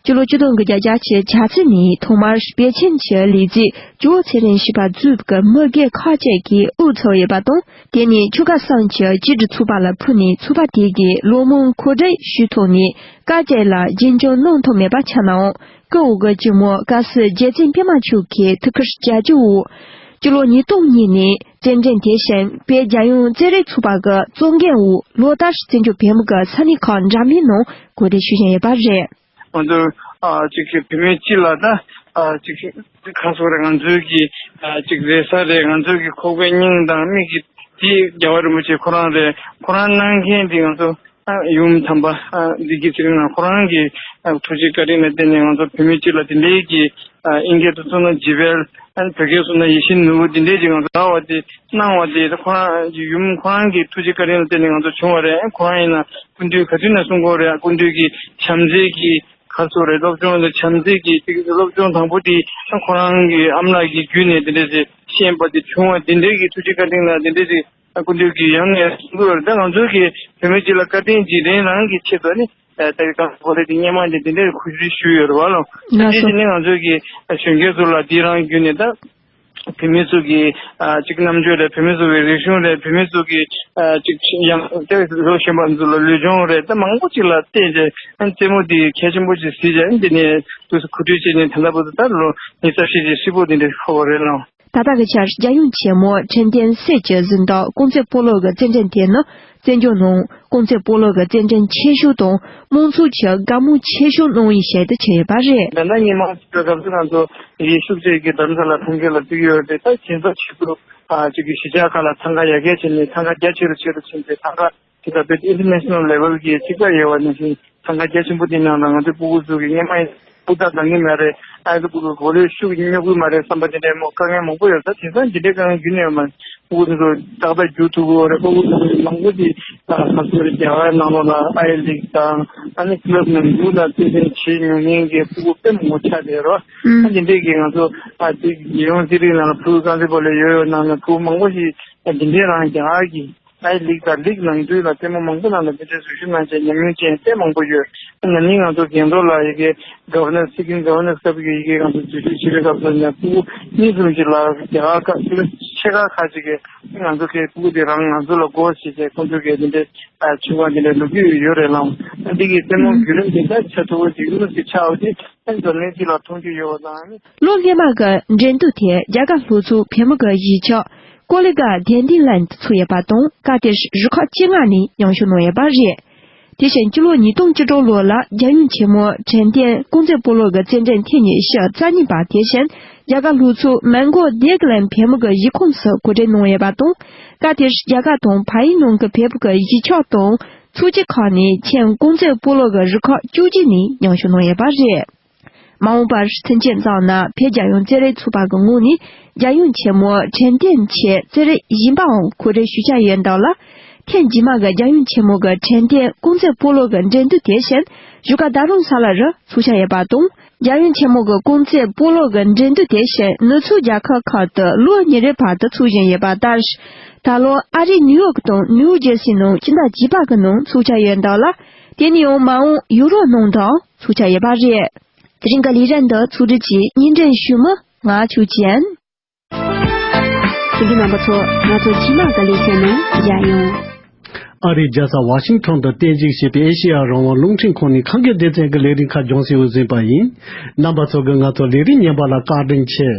སྤྱི་ལོ་ཆིག་སྟོང་དགུ་བརྒྱ་བརྒྱད་ཅུ་གྱ་གཅིག་ནས་ཐོག་མར་པེ་ཅིན་གྱི་ལས་བྱེད་ཇོ་བོ་ཚེ་རིང་བཞི་པ་གཙོས་པའི་མི་སྒེར་ཁག་ཅིག་གིས་དབུ་ཚུགས་ཡོད་པ་དང་། དེ་ནས་ཆོལ་ཁ་གསུམ་གྱི་བཅོས་སྒྲིག་ཚོགས་པ་ལ་ཕུལ་ནས་ཚོགས་པ་དེ་གའི་ལོ་མང་གོ་སྒྲིག་ཞུས་ཐོག་ནས་བཀའ་བཅག་ལ་རྒྱུན་སྐྱོང་གནང་ཐུབ་མེད་པ་ཆགས་ནའང་། སྐུ་འོས་ཀྱི་ཇོ་མོ་དཀར་གསལ་རྗེ་བཙུན་པད་མ་མཆོག་གི་ཐུགས་ཁུར་རྒྱ་ཆེ་བོ། སྤྱི་ལོ་ཉིས་སྟོང་གཉིས་ནས་རྩེད་འགྲན་དེ་བཞིན་བོད་རྒྱལ་ཡོངས་རྩེད་རིགས་ཚོགས་པ་གི་གཙོ་འགན་འོག་ལོ་ལྟར་བཙན་བྱོལ་བོད་མི་གི་ས་གནས་ཁག་འདྲ་མིན་ནང་གོ་སྒྲིག་ཞུ་བཞིན་ཡོད་པ་རེད། ང་ཚོ་ཨ་ཅིག་གི་བུད་མེད་སྤྱི་ལ་ད་ཨ་ཅིག་ག་སོགས་རེད། ང་ཚོའི་གི་ཨ་ཅིག་རེ་ས་རེད། ང་ཚོའི་གི་ཁོག་པའི་སྙིང་དང་མིག་གི་དེ་རྒྱལ་བ་རིན་པོ་ཆེ་ཁོ་རང་རེད། ཁོ་རང་གནང་མཁན་དེ་ང་ཚོ་ ཨ་ཡུམ་དམ་པ་ཨ་བདེ་སྐྱིད་ཚེ་རིང་ལགས་ཁོ་རང་གི་ཨ་ཐུགས་རྗེ་བཀའ་དྲིན་ལ་བརྟེན་ནས་ང་ཚོ་བོད་མི་སྤྱི་ལ་དེ་འདྲའི་གི་ཨ་ཨིན་སྐད་དུ་གསུངས་ན་ཇི་བལ། ཨ་བོད་སྐད་གསུངས་ན་ཡིད་བཞིན་ནོར་བུ་དེ་འདྲའི་གི་ང་ཚོ་དགའ་བ་དེ་གནང་བ་དེ་ཁོ་རང་གི་ཡུམ་ཁོ་རང་གི་ཐུགས་རྗེ་བཀའ་དྲིན་ལ་བརྟེན་ནས་ང་ཚོ་བྱུང་བ་རེད། ཁོ་རང་ཡིན་ན་སྐུ་མདུན་ག་དུས་ནས་གསུང་གི་ཡོད་རེད། སྐུ་མདུན་གྱི་བྱམས་བརྩེ་གི་ག་ཚོད་རེད། སློབ་སྦྱོང་དང་བྱམས་བརྩེ་གི་ཅིག་སློབ་སྦྱོང་དང་པོ་དེ་ཁོ་རང་གི་ཨ་མ་ལགས་ཀྱི་བརྒྱུད་ནས་དེ་འདྲ་ཞིག་ཤེས་པ་དེ་བྱུང་བ་དེ་འདྲའི་གི་ཐུགས་རྗེ་བཀའ་དྲིན་ལ་དེ་འདྲའི་ཞིག་སྐུ་མདུན་གྱི་ཡང་ནས་གསུང་གི་ཡོད་རེད། ད་ང་ཚོའི་གི་བོད་མི་སྤྱི་ལ་བཀའ་དྲིན་རྗེས་དྲན་རང་གི་ཆེད་དུ་ནི་ད་ལྟ་གི་གང་གོ་ལེ་དེ་སྔོན་མ་ནས་དེ་འདྲའི་གུས་བརྩི་ཞུས་ཡོད་རེད་བ་ལོ། ད་དེ་དེ་ནི་ང་ཚོའི་གི་གཞོན་སྐྱེས་ཚོ་ལ་དེ་རང་བརྒྱུད་ནས་ད། བོད་མི་ཚོ་གི་ཨ་ཅིག་རྣམ་དཔྱོད་རེད། བོད་མི་ཚོ་གི་རིག་གཞུང་རེད། བོད་མི་ཚོ་གི་ཨ་ཅིག་ཡང་ཏེ་ལོ་གཞོན་པ་ཚོ་ལ་ལུས་སྦྱོང་རེད། ད་མང་པོ་ཅིག་ལ་བརྟེན་བྱས་ཨ་རྩེད་མོ་འདི་གལ་ཆེན་པོ་ཅིག་གཟིགས་བྱས་འདི་ནས་དུས་སུ་གོ་སྒྲིག་བྱས་ནས་ད་ལྟ་བར་དུ་ད་ལོ་ཉི་ཤུ་རྩ་བཞི་ཅིག་ཧྲིལ་པོ་འདི་འདྲ་འཁོར་བ་རེད་ལགས། ད་ལྟ་གི་ཆར་རྒྱལ་ཡུམ་ཆེན་མོ་དྲན་རྟེན་གསེར་གྱི་གཟེངས་རྟགས་ཀོང་ཙེ་སྤོ་ལོ་གི་རྩེད་འགྲན་དེ་ནི་བཙན་བྱོལ་ནང་ཀོང་ཙེ་སྤོ་ལོ་གི་རྩེད་འགྲན་ཆེ་ཤོས་དང་། དམངས་ཚོགས་ཀྱི་དགའ་མོས་ཆེ་ཤོས་གནང་བའི་ཞལ་དུ་ཕྱིན་ཡོད་པ་རེད། ད་ལྟ་ཉི་མ་གཅིག་སྐབས་སུ་ང་ཚོ་ཡེ་ཤུགས་ཆེ་གི་དྷ་རམ་ས་ལ་ཐང་ག་ལ་བཙུགས་ཡོད་རེད། ད་ཁྱེད་ཚོ་ཆེད་དུ་ཨ་ཅིག་གི་གཞིས་ཆགས་ཁག་ལ་ཐང་ག་ཡར་རྒྱས་བྱས་ནས་ཐང་ག་རྒྱ་ཆེ་རུ་ཆེ་རུ་ཕྱིན་ཏེ་ཐང་ག་དེ་ད་བོད་ཨིན་ཊར་ནེ་ཤ་ནལ་ལེ་ཝལ་གྱི་གཅིག་པ་ཡོད་པ་ནང་བཞིན་ཐང་ག་རྒྱ་ཆེན་པོ་དེ་ནང་ལ་ང་ཚོའི་སྤུ་གུ་ཚོ་གི་སྔོན་མ་ཡིན་སྤུ་ཐག་འདང་གི་མ་རེད། ཨ་ཚོ་སྤུ་གུ་གོ་ལའི་ཤུགས་ཀྱིས་སྙོབ་གི་མ་རེད་བསམ་པ་དེ་འདྲའི་མོ་དཀའ་ངལ་མང་པོ་ཡོད། ད་དེང་སང་འདི་འདྲའི་དཀའ་ངལ་རྒྱུན་ནས་ཡོད་མ་རེད། སྤུ་གུ་ཚོ་ཏག་ཏག་རྒྱུག་ཐུབ་ཀྱི་ཡོད་རེད། སྤུ་གུ་ཚོ་མང་པོ་ཅིག་ད་ང་ཚོ་རེད་རྒྱ་གར་ནང་ལོགས་ལ་ཨའི་ལིག་དང་ཨ་ནི་ཀླབ་ནང་འགྲོ་ལ་རྩེད་འགྲན་བྱེད་མྱོང་མཁན་གྱི་སྤུ་གུ་དཔེ་མང་པོ་ཆགས་བསྡད་རོ། ཨ་འདི་འདྲའི་གི་ང་ཚོ་ཨ་ཅིག་རྒྱལ་ཡོངས་རྩེད་རིགས་ནང་ལ་ཕྲུ་གུ་རྐང་རྩེད་སྤོ་ལོ་ཡོད་ཡོད་ནང་ལ་ཕྲུ་གུ་མང་པོ་ཞིག་ཨ་འདི་འདྲའི་རང་རྒྱ་གར་གྱི་ཨའི་ལིག་དང་ལིག་ནང་འགྲོ་ལ་རྩེད་མོ་མང་པོ་ནང་ལ་འདི་འདྲའི་འཛུལ་ཞུགས་གནང་བྱས་ཉམས་མྱོང་ཅན་དཔེ་མང་པོ་ཡོད། ཨ་ན་ནིང་ང་ཚོ་རྒན་རོགས་ལ་ཡི་གེ་ག་ཝར་ནར་སི་ཀིམ་ག་ཝར་ནར་སྐབས་ཀྱི་ཡི་གེ་ང་ཚོ་འཛུལ་ཞུགས་བྱེད་པའི་སྐབས་སུ་ཡང་ཕྲུ་གུ་གཉིས་གསུམ་ཅིག་ལ་རྒྱ་གར་ཁ་ཕྱི་ཕྱེད་ཀ་ཁ་ཅིག་གིས་ང་ཚོ་གི་ཕྲུ་གུ་དེ་རང་ང་ཚོ་ལ་སྒོ་ཕྱེ་བྱས་ཁོང་ཚོ་གི་འདི་འདྲའི་ཨ་ཆུ་བ་འདི་འདྲའི་ལུག་རྒྱུ་ཡོད་རེད་ལགས། ཨ་འདི་གི་རྩེད་མོ་བརྒྱུད་རིམ་དེ་ད་ཆ་ཐུ་བོ་ཅིག་ཡུ་རུ་ཅིག་ཆགས་པ་དེ་ཨ་འཛམ་གླིང་སྤྱི་ལ་མཐོང་རྒྱུ་ཡོད་པ་དང་། ལོ་སྔོན་མ་གི་འགྲན་བསྡུར་དེ་རྒྱ་གར་ལྷོ་ཕྱོགས་བལ་མི་གི་གཞིས་ཆགས་ཀོ་ལི་གྷལ་དན་ཌི་ལན་དུ་ཚུགས་ཡོད་པ་དང་། སྐབས་དེར་རུ་ཁག་བཅོ་ལྔ་ནས་མཉམ་ཞུགས་གནང་ཡོད་པ་རེད། དེ་བཞིན་སྤྱི་ལོ་ཉིས་སྟོང་བཅུ་དྲུག་ལོ་ལ་རྒྱལ་ཡུམ་ཆེན་མོ་དྲན་རྟེན་ཀོང་ཙེ་སྤོ་ལོ་གི་རྩེད་འགྲན་ཐེངས་ཉི་ཤུ་རྩ་གཉིས་པ་དེ་བཞིན་རྒྱ་གར་ལྷོ་ཕྱོགས་མོན་གྷོ་སྡེ་དགེ་ལན་བལ་མི་གི་གཞིས་ཁོངས་སུ་གོ་སྒྲིག་གནང་ཡོད་པ་དང་། སྐབས་དེར་རྒྱ་གར་དང་བལ་ཡུལ་ནང་གི་བལ་པོ་གི་གཞིས་ཆགས་དང་ཚོགས་སྐྱིད་ཁག་ནས་ཁྱོན་ཀོང་ཙེ་སྤོ་ལོ་གི་རུ་ཁག་བཅུ་གཅིག་ནས་མཉམ་ཞུགས་གནང་ཡོད་པ་རེད། མ་འོངས་པར་ཚུན་ཆད་ཙམ་ན་བོད་རྒྱལ་ཡོངས་རྩེད་རིགས་ཚོགས་པ་གི་ངོས་ནས་རྒྱལ་ཡུམ་ཆེན་མོ་དྲན་རྟེན་ཆེད་རྩེད་རིགས་གཞན་པའང་གོ་སྒྲིག་ཞུ་འཆར་ཡོད་འདུག་ལ། ཐེངས་རྗེས་མ་གི་རྒྱལ་ཡུམ་ཆེན་མོ་གི་དྲན་རྟེན་ཀོང་ཙེ་སྤོ་ལོ་གི་འགྲན་བསྡུར་དེ་བཞིན་བཞུགས་སྒར་རྡ་རམ་ས་ལ་རུ་ཚུགས་འཆར་ཡོད་པ་དང་། རྒྱལ་ཡུམ་ཆེན་མོ་གི་ཀོང་ཙེ་སྤོ་ལོ་གི་འགྲན་བསྡུར་དེ་བཞིན་ནུབ་ཕྱོགས་རྒྱལ་ཁབ་ཁག་ཏུ་ལོ་གཉིས་རེའི་བར་དུ་འཚོགས་བཞིན་ཡོད་པ་ལྟར། ད་ལོ་ཨ་རིའི་ནིའུ་ཡོག་དང་ནིའུ་ཇེར་སི་ནང་སྤྱི་ཟླ་བརྒྱད་པ་གི་ནང་འཚོགས་འཆར་ཡོད་འདུག་ལ། དེ་ནས་ཡང་མ་འོངས་ཡུ་རོབ་ནང་དུའང་འཚོགས་འཆར་ཡོད་པ་རེད། དེ་རིང་གི་ལས་རིམ་འདི་ཚོགས་སྒྲིག་གིས་སྙན་སྒྲོན་ཞུས་མི་ང་ཆོས་ཅན། ཁྱེད་རྣམ་པ་ཚོ་ང་ཚོ་རྗེས་མ་གི་ལས་འཆར་ནང་མཇལ་ཡོང་། ཨ་རིའི་རྒྱལ་ས་ཝ་ཤིང་ཊོན་དུ་རྟེན་གཞི་བྱས་པའི་ཨེ་ཤེ་ཡ་རང་དབང་རླུང་འཕྲིན་ཁང་ནས་ཁམས་སྐད་སྡེ་ཚན་གྱི་ལས་རིམ་ཁག་སྦྱོང་སའི་འོས་ཟིན་པ་ཡིན། རྣམ་པ་ཚོ་གིས་ང་ཚོ་ལས་རིམ་ཉན་པ་ལ་བཀའ་དྲིན་ཆེ།